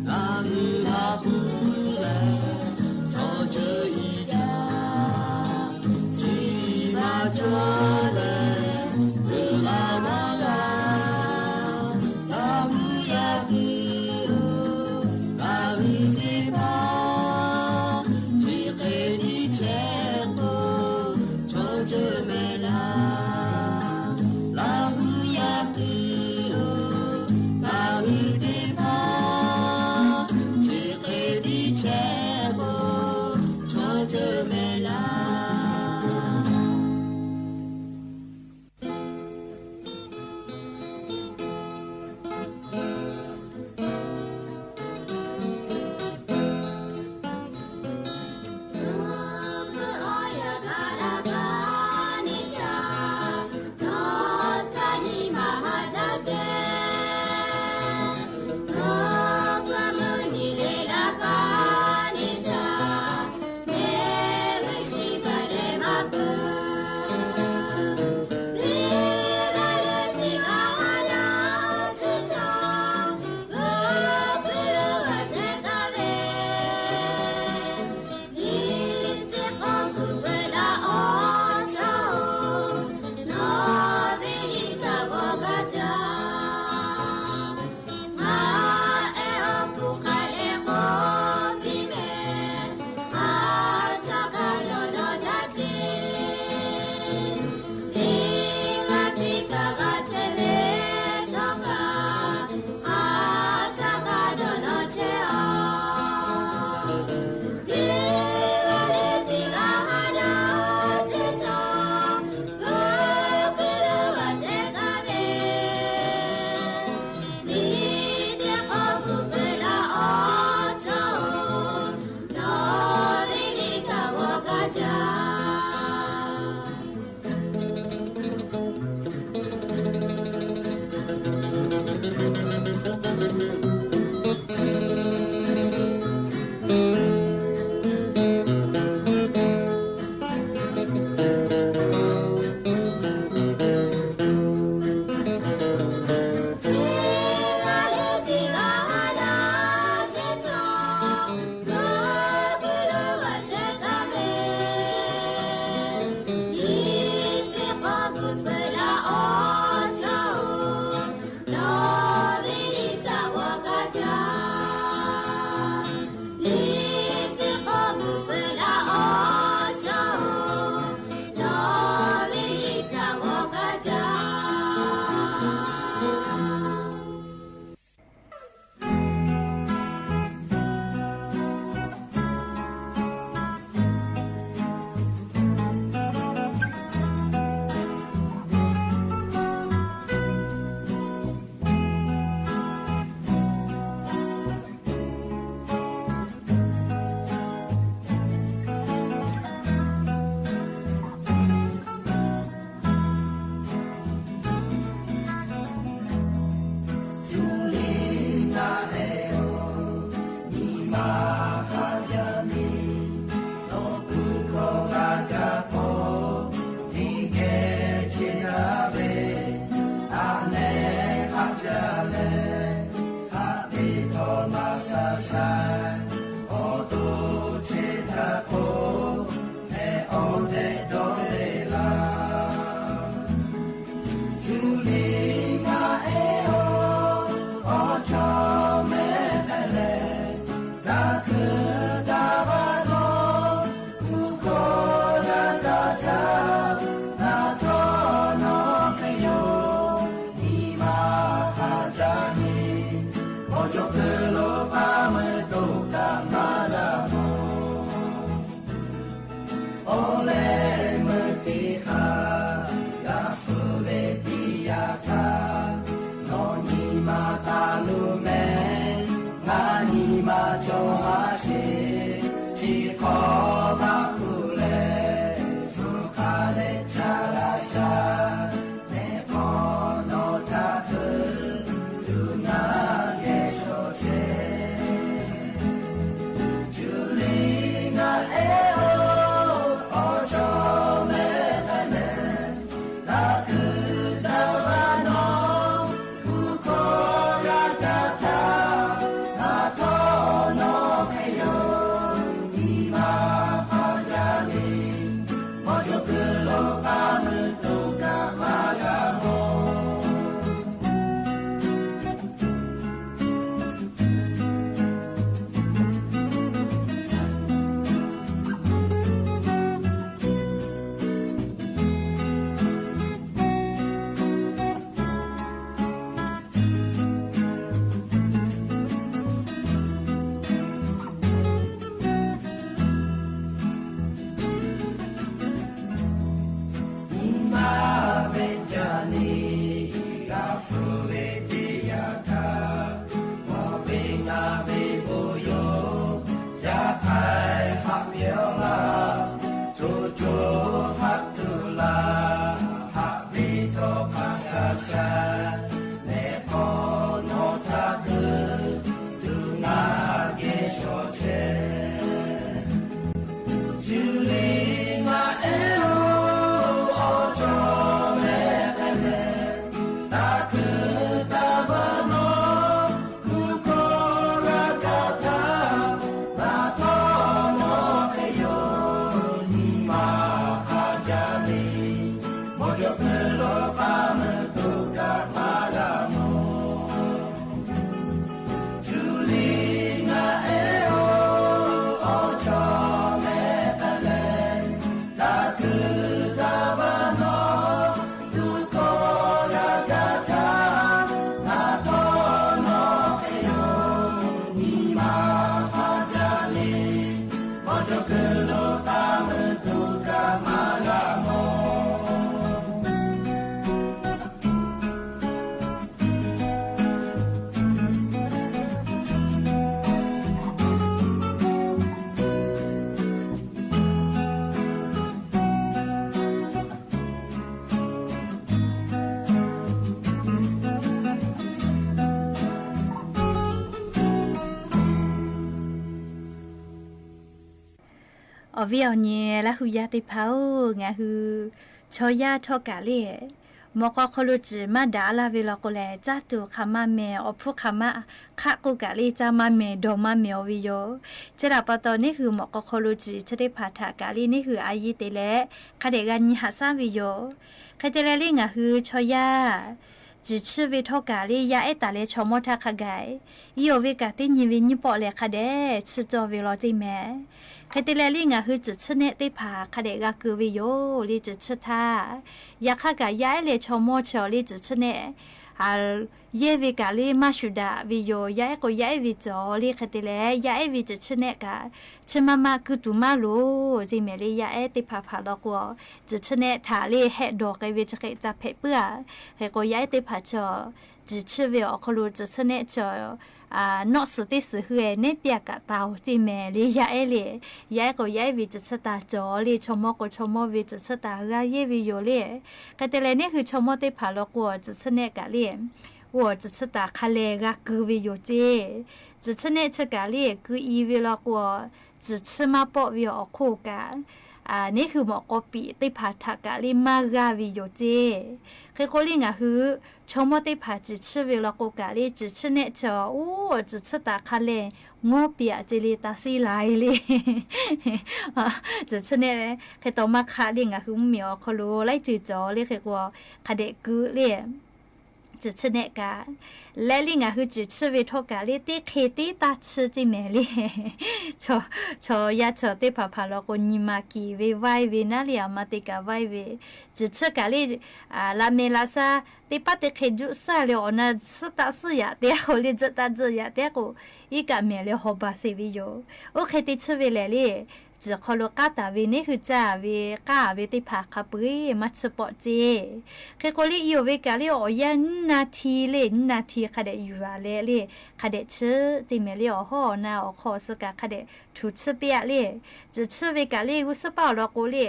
Ngaˬ hui Laˇ hu leh, chaw ceuˬ i jaˇ. Cuˇ yiˍ maˇ cawˬ leh, uiˍ la maˇ g'a. Laˇ hu yaˇ hui-oˬ, ngaˬ hui teˇ hpaˍ, chi hk'e tiˉ chehˇ k'o, chaw ceuˬ mehˍ laˇ. Laˇ hu yaˇ hui-oˬ, ngaˬ hui teˇ hpaˍ caˇ. Cuˇ liˇ ngaˬ ehˉ-oˬ, nyi ma hk'a jaˇ nyi, nawˬ kuˬ hkawˇ g'a kaˇ k'o, teˇ geh chehˇ daꞈ ve, a nehˬ hk'a jaˇ leh, haꞈ ve htawˇ maˇ sha sha, awˬ to chehˇ htaˇ k'o, hpehꞈ awˬ tehˬ dawˇ le laˇ. Cuˇ liˇ ngaˬ ehˉ-oˬ, awˬ chawˇ mehˆ hpehꞈ leh, daꞈ kuiˬ daꞈ va nawˬ, kuˬ hkawˇ g'a kaˇ caˇ, naˬ htawˇ nawˬ hk'e yoˬ, nyi ma hk'a jaˇ nyi, awˬ cawˬ kuiˬ lo pa meuˇ toꞈ kaꞈ maˇ g'a mawˬ. Awˬ leh meuˇ teˇ hk'aˇ g'a hpfuhˇ ve teˇ yanˇ htaˇ, nawˬ nyi ma taˍ lo mehˍ, ngaˬ nyi ma cawˬ maˇ sheˍ. Chi hk'awꞈ maˇ hkuˇ leh, hpu hk'a dehꞈ caˇ g'a shaˍ. Nehˬ hk'awꞈ nawˬ htaꞈ heuˆ tuˬ ngaˬ geh shawˍ chehˇ. Cuˇ liˇ ngaˬ ehˉ-oˬ, awˬ chawˇ mehˆ hpehꞈ leh, daꞈ kuiˬ daꞈ va nawˬ, kuˬ hkawˇ g'a kaˇ htaˇ, naˬ htawˇ nawˬ hk'e yoˬ, nyi ma hk'a jaˇ le. Awˬ cawˬ kuiˬ lo k'aˇ meuˇ toꞈ kaꞈ maˇ g'a mawˬ. Nyi ma ve ca nyi, g'a hpfuhˇ ve teˇ yanˇ htaˇ, mawˬ ve ngaˬ ve bon yoˬ. Yaꞈ hk'aˇ haꞈ ve awˬ laˇ, co co haꞈ tuˬ laˇ, haꞈ ve htawˇ hk'a sha sha, nehˬ hk'awꞈ nawˬ htaꞈ heuˆ tuˬ ngaˬ geh shawˍ chehˇ. Cuˇ liˇ ngaˬ ehˉ-oˬ, awˬ chawˇ mehˆ hpehꞈ leh, daꞈ kuiˬ daꞈ va nawˬ, kuˬ hkawˇ g'a kaˇ htaˇ, naˬ htawˇ nawˬ hk'e yoˬ, nyi ma Awˬ viˉ awˬ nyi Laˇ hu yaˇ teˇ hpaˍ-oˬ, ngaˬ hui chaw yaˇ htawˇ kaꞈ le, mawꞈ k'aw hk'aw lo ciˬ maˇ daꞈ laˇ ve law k'o lehˬ, caˇ tuˬ hk'aˬ maˇ mehˍ, awˬ hpfuhˇ hk'aˬ maˇ hk'aˆ k'oˆ kaꞈ le, caˇ maˇ mehˍ, dawˬ maˇ mehˍ-o ve yoˬ. Chi htaꞈ pa taw, neˇ hui mawꞈ k'aw hk'aw lo ciˬ chi teˇ hpaˍ htaꞈ kaꞈ le, neˇ hui a yiˇ te leh hk'a dehꞈ g'a nyi haꞈ shaˉ ve yoˬ. Hk'e te leh le, ngaˬ hui chaw yaˇ ciˬ chiˇ ve htawˇ kaꞈ le, yaˇ ehˉ taˍ leh chaw mawˇ htaˇ hk'a gaˬ, iˉ awˬ ve kaꞈ teˇ nyi ve nyiˇ pawˆ leh hk'a dehꞈ chiˇ cawˇ ve law ceˇ mehˍ. Hk'e te leh le, ngaˬ hui ciˬ chiˇ nehˆ teˇ hpaˍ hk'a dehꞈ g'a keu ve yoˬ le. Ciˬ chiˇ htaˇ, yaꞈ hk'aˇ kaꞈ yaˇ ehˉ leh chaw mawˇ chi awˬ le ciˬ chiˇ nehˆ yehˇ ve kaꞈ le maˇ shuˍ daꞈ ve yoˬ. Yaˇ ehˉ k'o yaˇ ehˉ ve cawˬ le. Hk'e te leh, yaˇ ehˉ ve ciˬ chiˇ nehˆ kaꞈ chi ma ma keu tuˬ maˇ loˍ ceˇ mehˍ le. Yaˇ ehˉ teˇ hpaˍ hpaˍ law k'o, ciˬ chiˇ nehˆ htaꞈ le hehˆ dawˬ k'ai ve chi hk'e ca hpehꞈ puiˉ-a. Hk'e k'o, yaˇ ehˉ teˇ hpaˍ chi ciˬ chiˇ ve awˬ hk'aw lo ciˬ chiˇ nehˆ chi nawˆ suhˍ teˇ suhˍ hui-e nehˉ piˇ-a kaꞈ taˍ-oˬ ceˇ mehˍ le. Yaˇ ehˉ le, yaˇ ehˉ k'o yaˇ ehˉ ve ciˬ chiˇ taˍ cawˬ le. Chaw mawˇ k'o chaw mawˇ ve ciˬ chiˇ taˍ g'a yehˇ ve yoˬ le. Hk'e te leh, neˇ hui chaw mawˇ teˇ hpaˍ law k'o, ciˬ chiˇ nehˆ kaꞈ le, oˇ ciˬ chiˇ taˍ hk'a lehˬ g'a keu ve yoˬ ceˇ. Ciˬ chiˇ nehˆ chi kaꞈ le keu i ve law k'o, ciˬ chiˇ maˇ pawˆ ve awˬ hk'oˆ kaꞈ, neˇ hui mawꞈ k'aw piꞈ teˇ hpaˍ htaꞈ kaꞈ le maˇ g'aˇ ve yoˬ ceˇ. Hk'e k'o le, ngaˬ hui chaw mawˇ teˇ hpaˍ ciˬ chiˇ ve law k'o kaꞈ le, ciˬ chiˇ nehˆ chi oˇ ciˬ chiˇ taˍ hk'a lehˬ ngawˇ piˇ-a ceˇ le, taˇ siˉ la e le. Ciˬ chiˇ nehˆ hk'e taw maˇ hk'aˆ le, ngaˬ hui mvuhˇmiˬ awˬ hk'aw lo laiˉ ceuˬ cawˬ le. Hk'e k'o, hk'a dehꞈ keu le. Ciˬ chiˇ nehˆ kaꞈ leh le, ngaˬ hui ciˬ chiˇ ve htawˇ kaꞈ le, teˇ hk'e teˇ taˇ chiˇ ceˇ mehˍ le. Chaw yaˇ chi teˇ hpaˍ hpaˍ law k'o, nyi ma kiˬ ve vaiˇ ve naˉ le, a ma te kaꞈ vaiˇ ve. Ciˬ chiˇ kaꞈ le, laꞈ mehˍ laꞈ sha teˇ paˉ teˇ hk'e juˆ saˇ le, awˬ na suhˉ taˆ suhˉ yaꞈ teˇ g'aˇ k'o le, tzuhˆ taˆ tzuhˆ yaꞈ teˇ g'aˇ k'o, iˉ kaꞈ mehˍ leh haw baˬ sheˍ ve yoˬ. Oˇ hk'e te chiˇ ve lehˬ le, ciˬ hk'aw lo k'aˉ taˍ ve neˇ hui caˇ ve k'aˉ ve teˇ hpaˍ hk'a peu-eˬ maˇ chiˇ pawˆ ceˇ. Hk'e k'o le, i awˬ ve kaꞈ le awˬ yanˇ nyiˇ na hti le, nyiˇ na hti hk'a dehꞈ yuˬ-a leh le, hk'a dehꞈ chiˇ ceˇ mehˍ le. Awˬ hawˉ awˬ na awˬ hk'aw suh kaꞈ hk'a dehꞈ htuꞈ chiˇ piˇ-a le. Ciˬ chiˇ ve kaꞈ le, g'uˇ suhˉ paˇ awˬ lawn k'o le,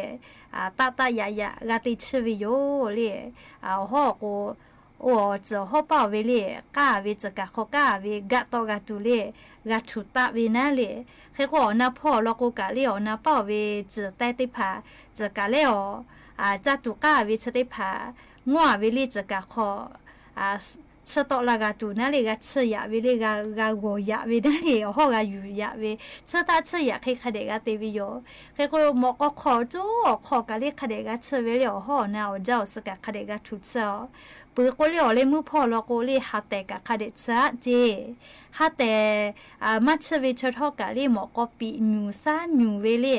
taˆ taˆ yaꞈ yaꞈ g'a te chiˇ ve yoˬ le. Awˬ hawˉ awˬ k'o, oˇ ciˬ awˬ hawˉ paˇ awˬ ve le, k'aˉ ve ciˬ kaˬ hk'aw k'aˉ ve gaˆ tawˆ g'a tuˬ le, g'a htuꞈ taˆ ve naˉ le. Hk'e k'o, awˬ na hpawˇ awˬ lawn k'o kaꞈ le, awˬ na paˇ awˬ ve ciˬ taiˇ teˇ hpaˍ, ciˬ kaˬ lehˬ awˬ, caˇ tuˬ k'aˉ ve chi teˇ hpaˍ, ngawˇ-a ve le ciˬ kaˬ hk'aw chiˇ tawˆ la g'a tuˬ naˉ le, g'a chiˇ yaꞈ ve le, g'a g'awˬ yaꞈ ve naˉ le, awˬ hawˉ g'a yuˬ yaꞈ ve, chiˇ taˆ chiˇ yaꞈ hk'e hk'a dehꞈ g'a te ve yoˬ. Hk'e k'o, mawꞈ k'aw hk'aw cawˬ awˬ hk'aw kaꞈ le hk'a dehꞈ g'a chiˇ ve le, awˬ hawˉ awˬ na awˬ jaˇ awˬ suh kaꞈ hk'a dehꞈ g'a htuꞈ chiˇ-a. Peuˬ k'o le, awˬ leh meuˇ hpawˇ awˬ lawn k'o le, ha tehˬ kaꞈ hk'a dehꞈ chiˇ-a ceˇ. Ha tehˬ maˇ chiˇ ve chi htawˇ kaꞈ le, mawꞈ k'aw piꞈ nyuˬ shaˉ nyuˬ ve le,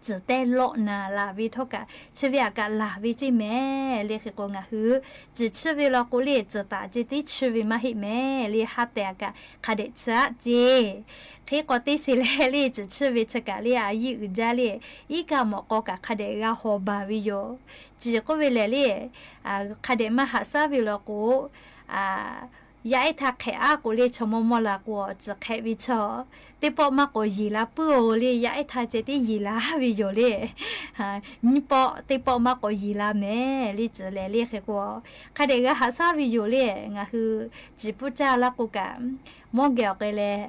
ciˬ taiˇ lawˆ naˍ laˬ ve htawˇ kaꞈ, chi ve aꞈ kaꞈ laˬ ve ceˇ mehˍ le. Hk'e k'o, ngaˬ hui ciˬ chiˇ ve law k'o le, ciˬ taˍ ceˇ tiˉ chiˇ ve maˇ heˆ mehˍ le. Ha tehˬ aꞈ kaꞈ hk'a dehꞈ chiˇ-a ceˇ. Hk'e k'awꞈ te sheˍ leh le, ciˬ chiˇ ve chi kaꞈ le, a yiˇ uiˍ jaˇ le, iˉ kaˆ mawꞈ k'aw kaꞈ hk'a dehꞈ g'a haw baˬ ve yoˬ. Ciˬ k'oˆ ve lehˬ le, hk'a dehꞈ maˇ haꞈ shaˉ ve law k'o, yaˇ ehˉ htaˇ hk'ehꞈ-a k'o le, chaw mawˇ mawˇ la k'o, ciˬ hk'ehꞈ ve chaw teˇ pawˆ maˇ k'awꞈ yeˬ la puiˉ-o le. Yaˇ ehˉ htaˇ ceh tiˉ yeˬ la ve yoˬ le. Nyiˇ pawˆ teˇ pawˆ maˇ k'awꞈ yeˬ la mehˍ le, ciˬ lehˬ le. Hk'e k'o, hk'a dehꞈ g'a haꞈ shaˉ ve yoˬ le. Ngaˬ hui ciˬ puiˉ caˇ laˇ k'o kaꞈ, mawˇ geh awˬ k'ai leh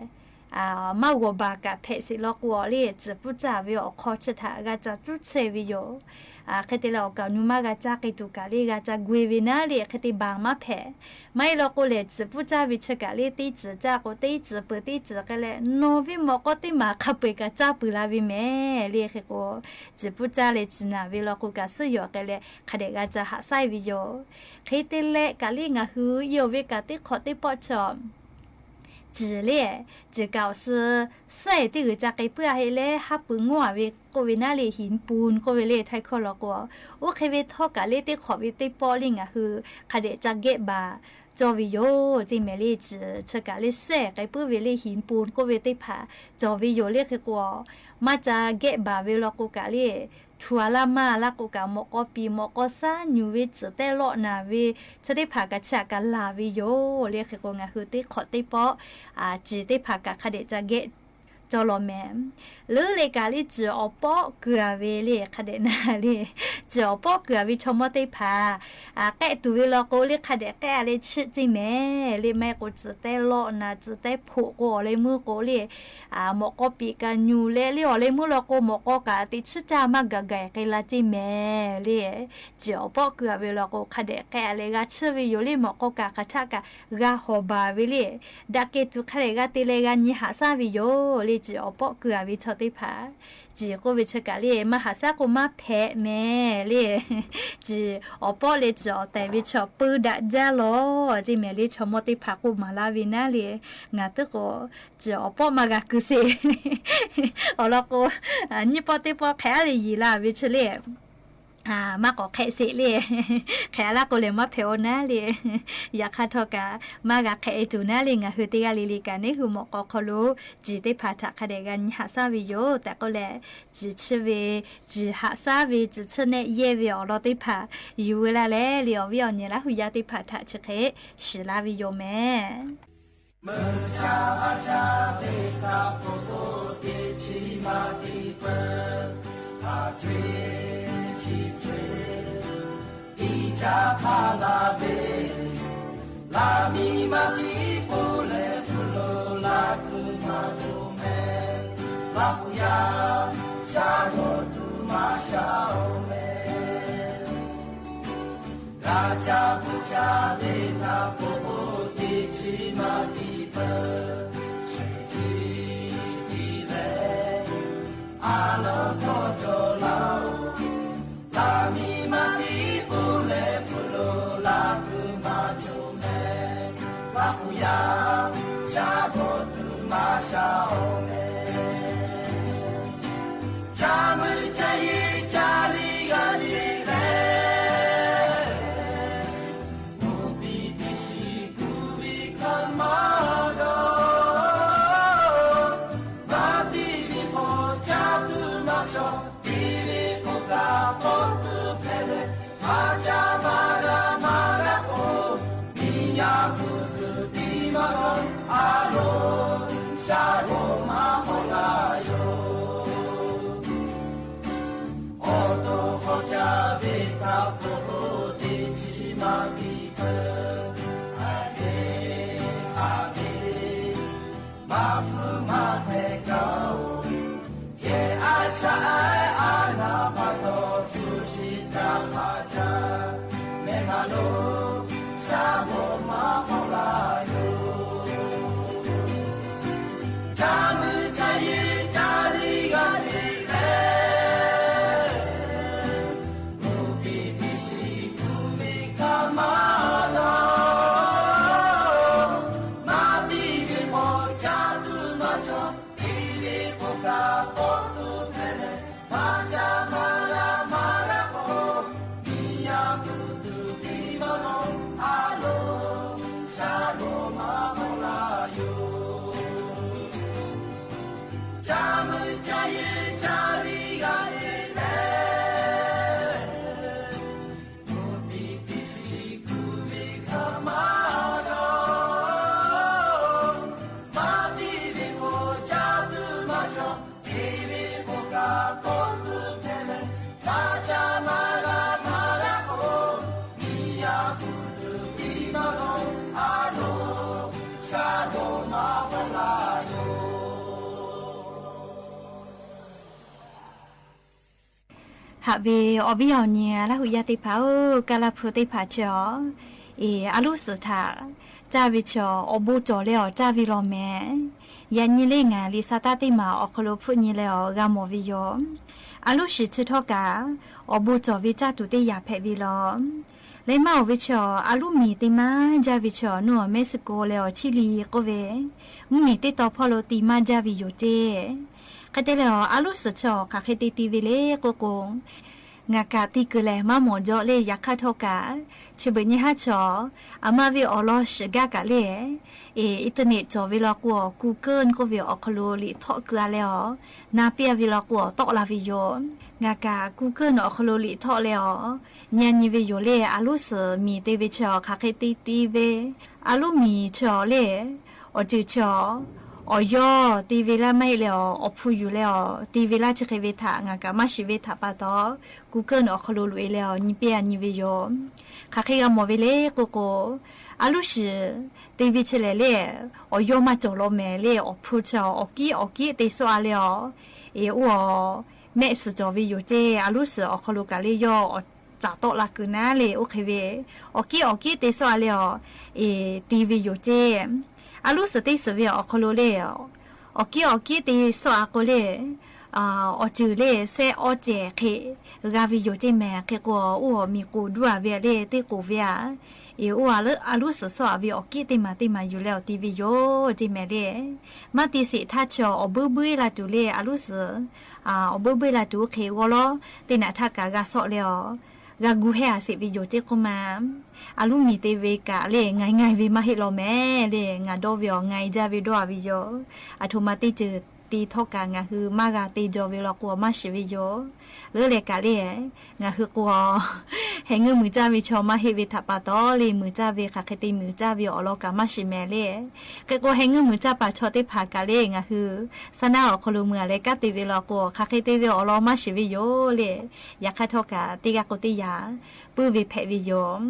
maˇ g'awˬ baˬ kaꞈ hpehꞈ sheˍ law k'o le, ciˬ puiˉ caˇ ve awˬ hk'aw chi htaꞈ g'a ca cuˉ chehˇ ve yoˬ. Hk'e te leh, awˬ kaˍ awˬ nu maˇ g'a caˇ k'ai tuˬ kaꞈ le, g'a ca gu-e ve naˉ le, hk'e te baˬ maˇ hpehꞈ. Maˇ heˆ law k'o lehˬ, ciˬ puiˉ caˇ ve chi kaꞈ le, teˇ ciˬ caˇ k'o teˇ ciˬ peuˬ teˇ ciˬ k'ai leh, nawˬ ve mawꞈ k'aw teˇ maˬ hk'a peu-eˬ kaꞈ caˇ peuˬ la ve mehˍ le. Hk'e k'o, ciˬ puiˉ caˇ leh ciˬ naˬ ve law k'o kaꞈ, suhˉ yawˬ k'ai leh hk'a dehꞈ g'a ca haꞈ shaˉ ve yoˬ. Hk'e te leh kaꞈ le, ngaˬ hui i awˬ ve kaꞈ teˇ hk'awꞈ teˇ pawˆ chaw ciˬ le, ciˬ kaꞈ awˬ suh suhˉ-e teˇ g'uiˬ ca k'ai puiˉ-a heˆ leh, haˉ pui ngawˇ-a ve k'oˆ ve naˉ le, หินปูน k'oˆ ve le, htaiˇ hkawˇ law k'o, oˇ hk'e ve htawˇ kaꞈ le, teˇ hk'awꞈ ve teˇ pawˆ le ngaˬ hui hk'a dehꞈ ca gehˆ baˬ cawˇ ve yoˬ ceˇ mehˍ le. Ciˬ chi kaꞈ le suhˉ-e k'ai puiˉ ve le, หินปูน k'oˆ ve teˇ hpaˍ cawˬ ve yoˬ le. Hk'e k'o, maˇ ca gehˆ baˬ ve law k'o kaꞈ le, htu-a laˇ maˇ laˇ k'o kaꞈ, mawꞈ k'aw piˍ mawꞈ k'aw shaˉ nyuˬ ve, ciˬ taiˇ lawˆ naˍ ve chi teˇ hpaˍ kaꞈ chi aꞈ kaꞈ laˬ ve yoˬ le. Hk'e k'o, ngaˬ hui teˇ hk'awꞈ teˇ pawˆ ciˬ teˇ hpaˍ kaꞈ hk'a dehꞈ ca gehˆ cawˇ law mehˍ. Leuˉ le kaꞈ le, ciˬ awˬ pawˆ keu-a ve le hk'a dehꞈ na le. Ciˬ awˬ pawˆ keu-a ve chaw mawˇ teˇ hpaˍ k'ehˆ tuˬ ve law k'o le, hk'a dehꞈ k'ehˆ-a leh chiˆ ceˇ mehˍ le. Maˇ heˆ k'o, ciˬ tehˇ lawˆ na, ciˬ tehˇ hpoꞈ k'o, awˬ leh meuˇ k'o le, mawꞈ k'aw piꞈ kaꞈ nyuˬ leh le, awˬ leh meuˇ law k'o, mawꞈ k'aw kaꞈ teꞈ chiˉ caˇ maˇ gaˬ gaˬ k'ai la ceˇ mehˍ le. Ciˬ awˬ pawˆ keu-a ve law k'o, hk'a dehꞈ k'ehˆ-a leh g'a chiˇ ve yoˬ le. Mawꞈ k'aw kaꞈ hk'aˬ htaˆ kaꞈ g'a hawˍ baˬ ve le. Daꞈ kehˬ tuˬ hk'a dehꞈ g'a te leh g'a nyi haꞈ shaˉ ve yoˬ le. Ciˬ awˬ pawˆ keu-a ve chaw teˇ hpaˍ, ciˬ k'oˆ ve chi kaꞈ le, maˇ haꞈ shaˉ k'o maˇ hpehꞈ mehˍ le. Ciˬ awˬ pawˆ leh ciˬ awˬ tehˬ ve chaw peu daꞈ jaˇ lawˬ ceˇ mehˍ le. Chaw mawˇ teˇ hpaˍ k'oˆ maˍ laˇ ve naˉ le, ngaˬ teˇ k'o, ciˬ awˬ pawˆ maˇ g'a keu sheˍ. Awˬ lawn k'o, nyiˇ pawˆ teˇ pawˆ hk'e-a leh yeˬ la ve chi le, maˇ k'awꞈ hk'ehꞈ sheˍ le. Hk'e-a laˇ k'o lehˬ maˇ hpehꞈ-o naˉ le. Yaꞈ hk'aˇ htawˇ kaꞈ maˇ g'a hk'ehꞈ-e tuˬ naˉ le. Ngaˬ hui teˇ g'aˇ le le kaꞈ neˉ hui mawꞈ k'aw hk'aw lo ciˬ teˇ hpaˍ htaꞈ hk'a dehꞈ g'a nyi haꞈ shaˉ ve yoˬ tehꞈ k'oˆ leh, ciˬ chiˇ ve, ciˬ haꞈ shaˉ ve, ciˬ chiˇ nehˆ yehˇ ve awˬ lawn teˇ hpaˍ yuˬ ve laˇ leh le, awˬ viˉ awˬ nyi Laˇ hu yaˇ teˇ hpaˍ htaꞈ chi hk'e shiˍ laˇ ve yoˬ mehˍ. Meuˇ caˇ a caˇ ve htaꞈ k'oˆ k'o, teˇ chi ma tiˇ peuˬ, a ceuˬ chi ceuˬ, tiˇ caˇ hk'a la ve, laˇ miˇ maˇ tiˉ k'oˆ leh, hpu lo laˇ kuiˬ maˇ cawˬ mehˍ. Laˇ hu yaˇ shaˉ g'awˬ tuˬ maˇ shaˉ-oˬ mehˍ. G'a caˇ pui caˇ ve htaꞈ k'oˆ k'o, teˇ chi maˇ tiˇ peuˬ, chi chi tiˇ leh, a lawˉ htawˇ cawˬ laˇ-oˬ. Laˇ miˇ maˇ tiˉ k'oˆ leh, hpu lo laˇ kuiˬ maˇ cawˬ mehˍ. Laˇ hu yaˇ shaˉ g'awˬ tuˬ maˇ shaˉ-oˬ mehˍ. Caˇ meuˇ caˇ yeˬ caˇ liˇ g'a ceˇ leh, mvuhˇ piˇ teˇ shiˍ kuˬ ve hkaˇ maˇ g'a. Maˇ tiˇ ve k'o caˇ tuˬ maˇ cawˬ, tiˇ ve k'o kaꞈ k'awꞈ tuˬ hpehꞈ leh, maˇ caˇ maˇ g'a maˇ g'a k'o, miˬ yaˇ hpu tuˬ tiˇ maˇ g'a, a loˍ shaˉ g'awˬ maˇ hawˉ laˇ yoˬ. Awˬ to hk'aw caˇ ve htaꞈ k'oˆ k'o, teˇ chi maˇ tiˇ peuˬ, a heˆ a heˆ, maˇ hpfuhˇ maˇ hpehꞈ kaꞈ-oˬ. Yehˬ a shaꞈ a naˍ pa taw, shu shiˍ caˇ hk'aˇ caˇ, mehˬ ma lo shaˉ g'awˬ maˇ hawˉ laˇ yoˬ. Caˇ meuˇ caˇ yeˬ caˇ liˇ g'a ceˇ leh, mvuhˇ piˇ teˇ shiˍ kuˬ ve hkaˇ maˇ g'a. Maˇ tiˇ ve k'o caˇ tuˬ maˇ cawˬ, tiˇ ve k'o kaꞈ k'awꞈ tuˬ hpehꞈ leh, maˇ caˇ maˇ g'a maˇ g'a k'o, miˬ yaˇ hpu tuˬ tiˇ maˇ g'a, a loˍ shaˉ g'awˬ maˇ hawˉ laˇ yoˬ. Caˇ meuˇ caˇ yeˬ caˇ liˇ g'a ceˇ leh, mvuhˇ piˇ teˇ shiˍ kuˬ ve hkaˇ maˇ g'a. Maˇ tiˇ ve k'o caˇ tuˬ maˇ cawˬ, tiˇ ve k'o kaꞈ k'awꞈ tuˬ hpehꞈ leh, maˇ caˇ maˇ g'a maˇ g'a k'o, miˬ yaˇ hpu tuˬ tiˇ maˇ g'a, a loˍ shaˉ g'awˬ maˇ hawˉ laˇ yoˬ. Haꞈ ve awˬ viˉ awˬ nyi Laˇ hu yaˇ teˇ hpaˍ-oˬ, Kaˇ laˇ hpu teˇ hpaˍ chi-awˬ, e, a loˉ suhˍ htaꞈ caˇ ve chi-awˬ, awˬ bon cawˬ leh awˬ caˇ ve law mehˍ. Yaꞈ nyi le ngaˬ liꞈ sa taˇ teˇ maˬ awˬ hk'aw lo hpfuhˆ nyi leh awˬ g'a mawˬ ve yoˬ. A loˉ shiˍ chi htawˇ kaꞈ awˬ bon cawˬ ve caˇ tuˬ teˇ yanˇ hpehꞈ ve law. Leh maˇ awˬ ve chi-awˬ, a loˉ miˬ te maˇ jaˇ ve chi-awˬ, nawˬ-awˬ Mexico leh awˬ Chile k'oˆ ve mvuhˇ miˬ teˇ taw hpawˇ lo te maˇ jaˇ ve yoˬ ceˇ. Hk'e te leh-awˬ, a loˉ suhˍ chi-awˬ hk'aˬ hk'e te te ve le k'oˆ k'o, ngaˬ kaꞈ te kuiˬ lehˬ maˇ mawˬ jaw le. Yaꞈ hk'aˇ htawˇ kaꞈ, chi beuꞈ nyi haˉ chi-awˬ, aˬ ma ve awˬ lawn shiˍ gaˇ kaꞈ le, e, internet cawˬ ve law k'o, Google k'oˆ ve awˬ hk'aw lo liꞈ htawˆ keu-a leh-awˬ, na piˇ-a ve law k'o, awˬ tawˆ la ve yoˬ. Ngaˬ kaꞈ Google awˬ hk'aw lo liꞈ htawˆ leh-awˬ, nyi-a nyi ve yoˬ le. A loˉ suhˍ miˬ te ve chi-awˬ hk'aˬ hk'e te te ve, a loˉ miˬ chi-awˬ le, awˬ ceuˬ chi-awˬ, awˬ yawˇ te ve laˇ maˇ heˆ leh awˬ, awˬ hpu yuˬ leh awˬ te ve laˇ chi hk'e ve htaꞈ ngaˬ kaꞈ maˇ shiˍ ve htaꞈ pa taw, Google awˬ hk'aw lo loꞈ e leh awˬ nyi piˇ a nyi ve yoˬ. Hk'aˬ hk'e g'a mawˬ ve le k'oˆ k'o, a loˉ shiˍ te ve chi lehˬ le, awˬ yawˇ maˇ cawˬ law mehˍ le, awˬ hpu chi awˬ kiˉ awˬ kiˉ te sawˆ a leh awˬ, e oˇ awˬ mehˆ suhˍ cawˬ ve yoˬ ceˇ. A loˉ shiˍ awˬ hk'aw lo kaꞈ le yawˇ awˬ caˍ tawˆ la kuiˬ naˉ le oˇ hk'e ve, awˬ kiˉ awˬ kiˉ te sawˆ a leh awˬ, e te ve yoˬ ceˇ. A loˉ shiˍ teˇ suhˍ ve awˬ hk'aw lo le, awˬ kiˉ awˬ kiˉ te sawˆ a k'o le, awˬ ceuˬ le sehˆ awˇ cehˬ hk'e g'a ve yoˬ ceˇ mehˍ. Hk'e k'o, oˇ awˬ miˬ k'oˍ duˇ a ve le teˇ k'oˍ ve a, e oˇ a loˉ shiˍ sawˆ a ve awˬ kiˉ teˇ maˬ teˇ maˬ yuˬ leh awˬ te ve yoˬ ceˇ mehˍ le. Maˇ te sheˍ htaˇ chi awˬ buiˇ buiˇ la tuˬ le, a loˉ shiˍ awˬ buiˇ buiˇ la tuˬ oˇ hk'e g'awˇ lawˉ teˇ naꞈ htaˇ kaꞈ g'a sawˆ leh awˬ, g'a gu hehˇ a sheˍ ve yoˬ ceˇ k'oˆ ma. A loˉ miˬ te ve kaꞈ le, nga e nga e ve maˇ heˆ law mehˍ le, ngaˬ dawˇ ve awˬ nga e jaˇ ve dawˇ a ve yoˬ. Aˬ htoꞈ ma teˇ ceuˬ te htawˇ kaꞈ ngaˬ hui maˇ g'a te jaw ve law k'o, maˇ shiˍ ve yoˬ. Leuˉ leh kaꞈ le, ngaˬ hui k'o, heh ngeuˇ muiˬ caˇ ve chaw maˇ heˆ ve htaꞈ pa taw le, muiˬ caˇ ve hk'aˬ hk'e te muiˬ caˇ ve awˬ lawn kaꞈ maˇ shiˍ mehˍ le. Hk'e k'o, heh ngeuˇ muiˬ caˇ paˍ chaw teˇ hpaˍ kaꞈ le, ngaˬ hui saˍ naˉ awˬ hk'aw lo meuˬ a leh kanˉ te ve law k'o, hk'aˬ hk'e te ve awˬ lawn maˇ shiˍ ve yoˬ le. Yaꞈ hk'aˇ htawˇ kaꞈ teˇ g'aˇ k'o teˇ yanˇ puiˉ ve hpehꞈ ve yoˬ.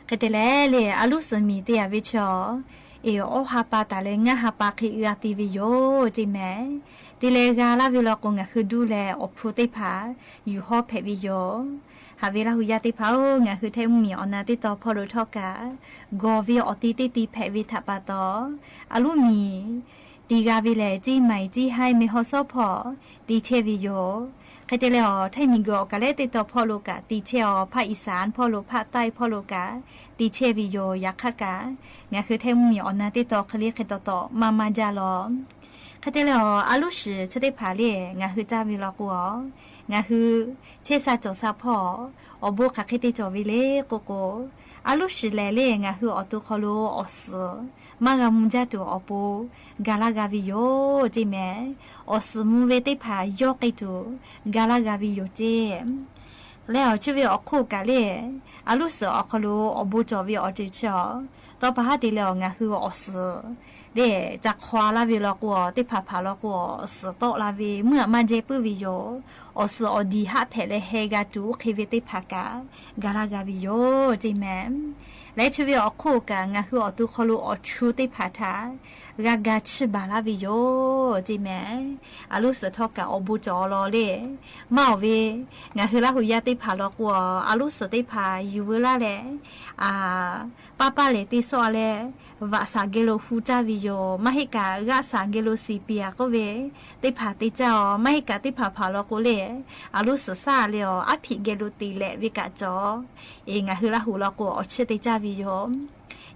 Hk'e te leh le, a loˉ shiˍ miˬ te a ve chaw, e awˇ ha pa taˍ leh ngaˇ ha pa hk'e g'a te ve yoˬ ceˇ mehˍ. Te leh g'a laˇ ve law k'o, ngaˬ hui duˇ leh awˬ hpu teˇ hpaˍ yuˬ hawˉ hpehꞈ ve yoˬ. Haꞈ ve Laˇ hu yaˇ teˇ hpaˍ-oˬ, ngaˬ hui Htaiˇ mvuhˇmiˬ awˬ na teˇ tawn hpawˇ lo htawˇ kaꞈ, gawˬ ve awˬ te teˇ te hpehꞈ ve htaꞈ pa taw, a loˉ miˬ te g'a ve lehˬ, ceˇ maiˍ ceˇ haiˇ meh haw shawˉ hpawˇ te chehˇ ve yoˬ. Hk'e te leh awˬ Htaiˇ miˬguiˬ awˬ kaˬ lehˉ teˇ tawn hpawˇ lo kaꞈ te chehˇ awˬ, ภาคอีสาน hpawˇ lo ภาคใต้ hpawˇ lo kaꞈ te chehˇ ve yoˬ. Yaꞈ hk'aˇ kaꞈ, ngaˬ hui Htaiˇ mvuhˇmiˬ awˬ na teˇ tawn hk'e le hk'e taw taw maˇ maˇ jaˇ law. Hk'e te leh awˬ, a loˉ shiˍ chi teˇ hpaˍ le ngaˬ hui caˇ ve law k'o, ngaˬ hui chehˇ sha cawˬ sha hpawˇ awˬ bon hk'aˬ hk'e te cawˬ ve le k'oˆ k'o, a loˉ shiˍ lehˬ le ngaˬ hui awˬ to hk'aw lo awˬ suhˍ maˇ g'a mvuh jaˇ tuˬ awˬ pon ga laˇ g'a ve yoˬ ceˇ mehˍ. Awˬ suhˍ mvuh ve teˇ hpaˍ yawˇ k'ai tuˬ ga laˇ g'a ve yoˬ ceˇ. Leh awˬ chi ve awˬ hk'oˆ kaꞈ le, a loˉ suhˍ awˬ hk'aw lo awˬ bon cawˬ ve awˬ ceuˬ chi awˬ, tawˇ pa haˉ te leh awˬ ngaˬ hui awˬ suhˍ le ca hk'aw laˇ ve law k'o, teˇ hpaˍ hpaˍ law k'o, awˬ suhˍ tawˆ la ve meuˇ aꞈ maˇ jehˇ puiˉ ve yoˬ. Awˬ suhˍ awˬ diˍ haˆ hpehꞈ leh heh g'a tuˬ oˇ hk'e ve teˇ hpaˍ kaꞈ ga laˇ g'a ve yoˬ ceˇ mehˍ. Leh chi ve awˬ hk'oˆ kaꞈ ngaˬ hui awˬ to hk'aw lo awˬ chu teˇ hpaˍ htaꞈ g'a ga chiˇ baˬ laˇ ve yoˬ ceˇ mehˍ. A loˉ suhˍ htawˇ kaꞈ awˬ bon cawˬ law le, maˇ awˬ ve, ngaˬ hui Laˇ hu yaˇ teˇ hpaˍ law k'o, a loˉ suhˍ teˇ hpaˍ yuˬ veu laˇ leh, paˇ paˇ lehˬ te sawˆ a leh, vaꞈ shaˍ geh lo hu caˇ ve yoˬ. Maˇ heˆ kaꞈ g'aˆ shaˍ geh lo shiˍ piˍ a k'oˆ ve teˇ hpaˍ te caˇ a. Maˇ heˆ kaꞈ teˇ hpaˍ hpaˍ law k'o le, a loˉ suhˍ shaˉ a leh awˬ aˉ hpiꞈ geh lo teꞈ lehꞈ ve kaꞈ cawˬ. E ngaˬ hui Laˇ hu law k'o awˬ chiˇ te caˇ ve yoˬ.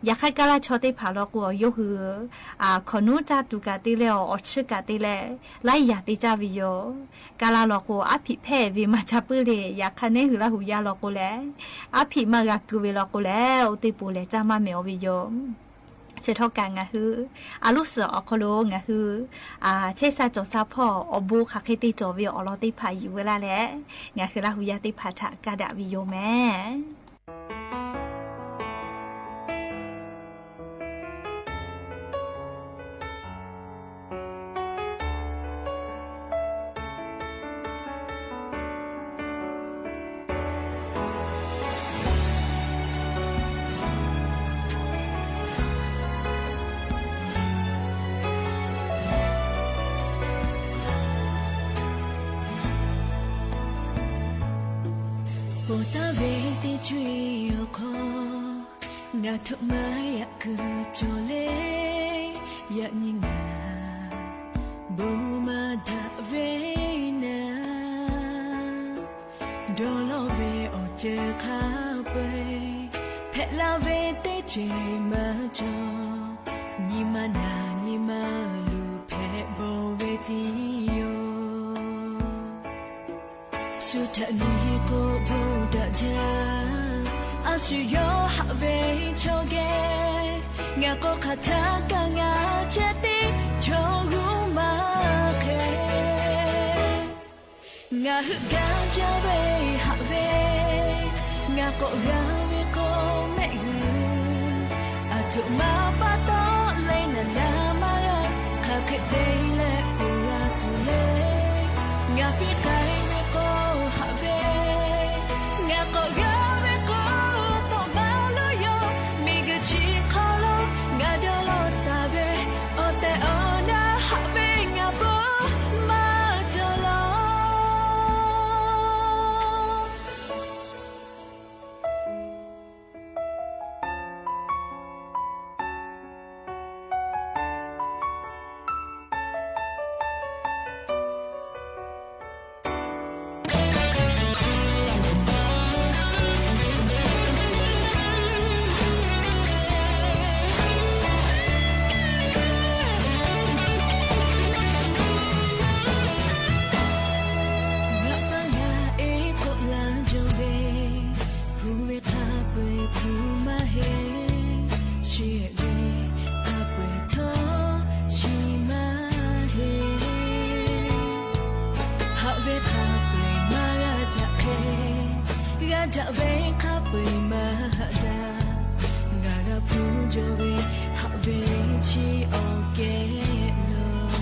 Yaꞈ hk'aˇ, Kaˇ laˇ chaw teˇ hpaˍ law k'o, yawˇ hui hkawnˍ nuˉ caˇ tuˬ kaꞈ te leh, awˬ chiˇ kaꞈ te leh, laiˉ yaꞈ te caˇ ve yoˬ. Kaˇ laˇ law k'o, aˉ hpiꞈ hpehˇ ve maˇ ca puiˉ le. Yaꞈ hk'aˇ, neˉ hui Laˇ hu yaˇ law k'o lehˬ, aˉ hpiꞈ maˇ g'a ku ve law k'o lehˬ, oˇ teˇ poˬ lehˬ caˇ maˇ mehˍ aw ve yoˬ. Chi htawˇ kaꞈ ngaˬ hui a loˉ suhˍ awˬ hk'aw lo ngaˬ hui chehˇ sha cawˬ sha hpawˇ awˬ bon hk'aˬ hk'e te cawˬ ve awˬ lawn teˇ hpaˍ yuˬ veu laˇ leh, ngaˬ hui Laˇ hu yaˇ teˇ hpaˍ htaꞈ kaˇ daꞈ ve yoˬ mehˍ. Pon taˍ ve teˇ co-e awˬ hk'aw, ngaˬ htoꞈ ma yaꞈ kuiˬ cawˬ le. Yaꞈ nyi ngaˬ bon maˇ daꞈ ve naˍ, dawˇ lawˇ ve awˬ ceuˬ hk'a peu-eˬ, hpehꞈ la ve teˇ ceuˬ maˇ cawˬ. Nyi ma naˬ nyi ma luˬ hpehꞈ bawˬ ve tiˉ yoˬ. Shu htaꞈ nyi k'o bon daꞈ jaˇ, a shu yawˇ haꞈ ve chaw geh, ngaˬ k'o hk'aˬ htaˇ kaꞈ ngaˬ ceh tiˉ chaw g'uˇ maˇ hk'e. Ngaˬ hui gaˇ jaˇ ve haꞈ ve, ngaˬ k'awꞈ g'a ve k'o mehˆ g'uiˬ. Aˬ htoꞈ ma pa taw leh naˬ naˍ maˇ g'a, hk'aˬ hk'e te leh peuˬ g'a tuˬ le. Ngaˬ piˇ k'ai ve k'o haꞈ ve, ngaˬ k'awꞈ g'a ve k'o tawˇ maˇ lo yoˬ. Miˬguiˬ chi hk'aw lo ngaˬ dawˇ lawˇ taˍ ve, awˬ tehˬ awˬ na haꞈ ve ngaˬ bon maˇ cawˬ law. Ngaˬ pa ngaˬ e k'oˆ la jaw ve, hpu ve hk'a peu-eˬ hpu maˇ heˆ. Chi hk'e ve hk'a peu-eˬ htawˇ chi maˇ heˆ. Haꞈ ve hk'a peu-eˬ maˇ g'a daꞈ hk'e, g'a daꞈ ve hk'a peu-eˬ maˇ haꞈ daꞈ. Ngaˬ g'a hpu jaw ve haꞈ ve chi awˬ kehˬ lawˬ.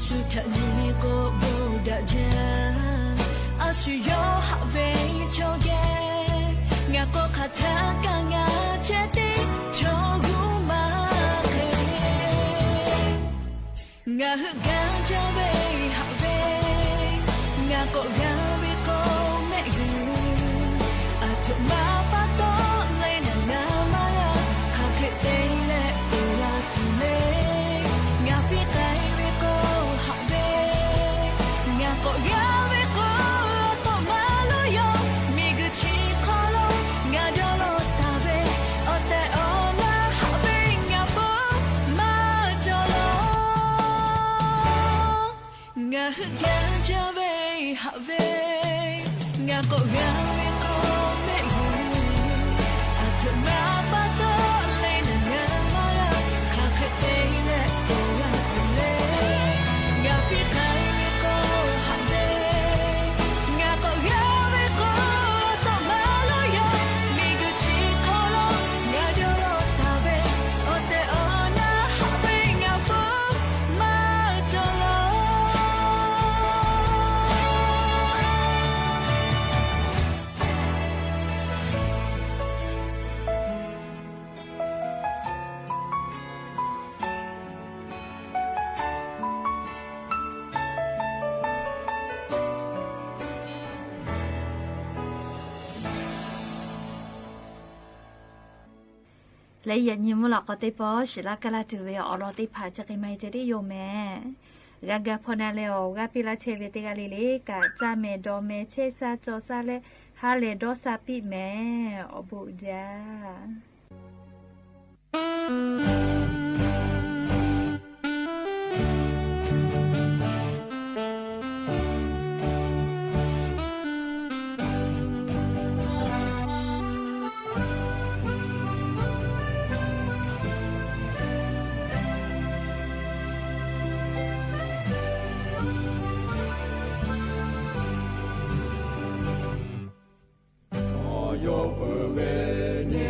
Shu htaꞈ nyi k'o bon daꞈ jaˇ. A shu yawˇ haꞈ ve chaw geh, ngaˬ k'o hk'aˬ htaˇ kaꞈ ngaˬ chehˇ teˇ chaw g'uˇ maˇ hk'e. Ngaˬ hui gaˬ jaˇ ve haꞈ ve, ngaˬ k'awꞈ g'a ve k'o mehˆ g'uiˬ. Aˬ htoꞈ ma pa taw leh naˬ ngaˬ maˇ g'a, hk'aˬ hk'e te leh peuˬ g'a tuˬ le. Ngaˬ piˇ k'ai ve k'o haꞈ ve, ngaˬ k'awꞈ g'a ve k'o tawˇ maˇ lo yoˬ. Miˬguiˬ chi hk'aw lo ngaˬ dawˇ lawˇ taˍ ve, awˬ tehˬ awˬ na haꞈ ve ngaˬ bon maˇ cawˬ law. Ngaˬ hui gaˬ jaˇ ve haꞈ ve, ngaˬ k'awꞈ g'a ve k'o mehˆ g'uiˬ. Aˬ htoꞈ ma pa taw leh naˬ ngaˬ maˇ g'a, hk'aˬ hk'e te leh peuˬ g'a tuˬ le. Ngaˬ piˇ k'ai ve k'o haꞈ ve, ngaˬ k'awꞈ g'a ve k'o tawˇ maˇ lo yoˬ. Miˬguiˬ chi hk'aw lo ngaˬ dawˇ lawˇ taˍ ve, awˬ tehˬ awˬ na haꞈ ve ngaˬ bon maˇ cawˬ law. Leh yaꞈ nyi mvuhˇ lawꞈ k'aw teˇ pawˆ shiˍ laˇ kaˇ laˇ tuˬ ve awˬ lawn teˇ hpaˍ chi hk'e maˇ heˆ ceh tiˉ yoˬ mehˍ. G'a ga hpaw na leh awˬ g'aˇ piˇ laˇ chehˇ ve teˇ g'aˇ le le kaꞈ, caˇ mehˍ dawˬ mehˍ chehˇ sha cawˬ sha leh ha lehˬ dawˇ sha piˇ mehˍ. Awˬ bon uiˍ jaˇ. Yawˇ peuˬ ve nyi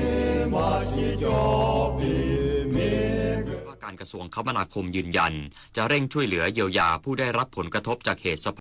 ma shiˍ cawˬ piˇ miˬ. ว่าการกระทรวงคมนาคมยืนยัน จะเร่งช่วยเหลือเยียวยาผู้ได้รับผลกระทบจากเหตุสภาพ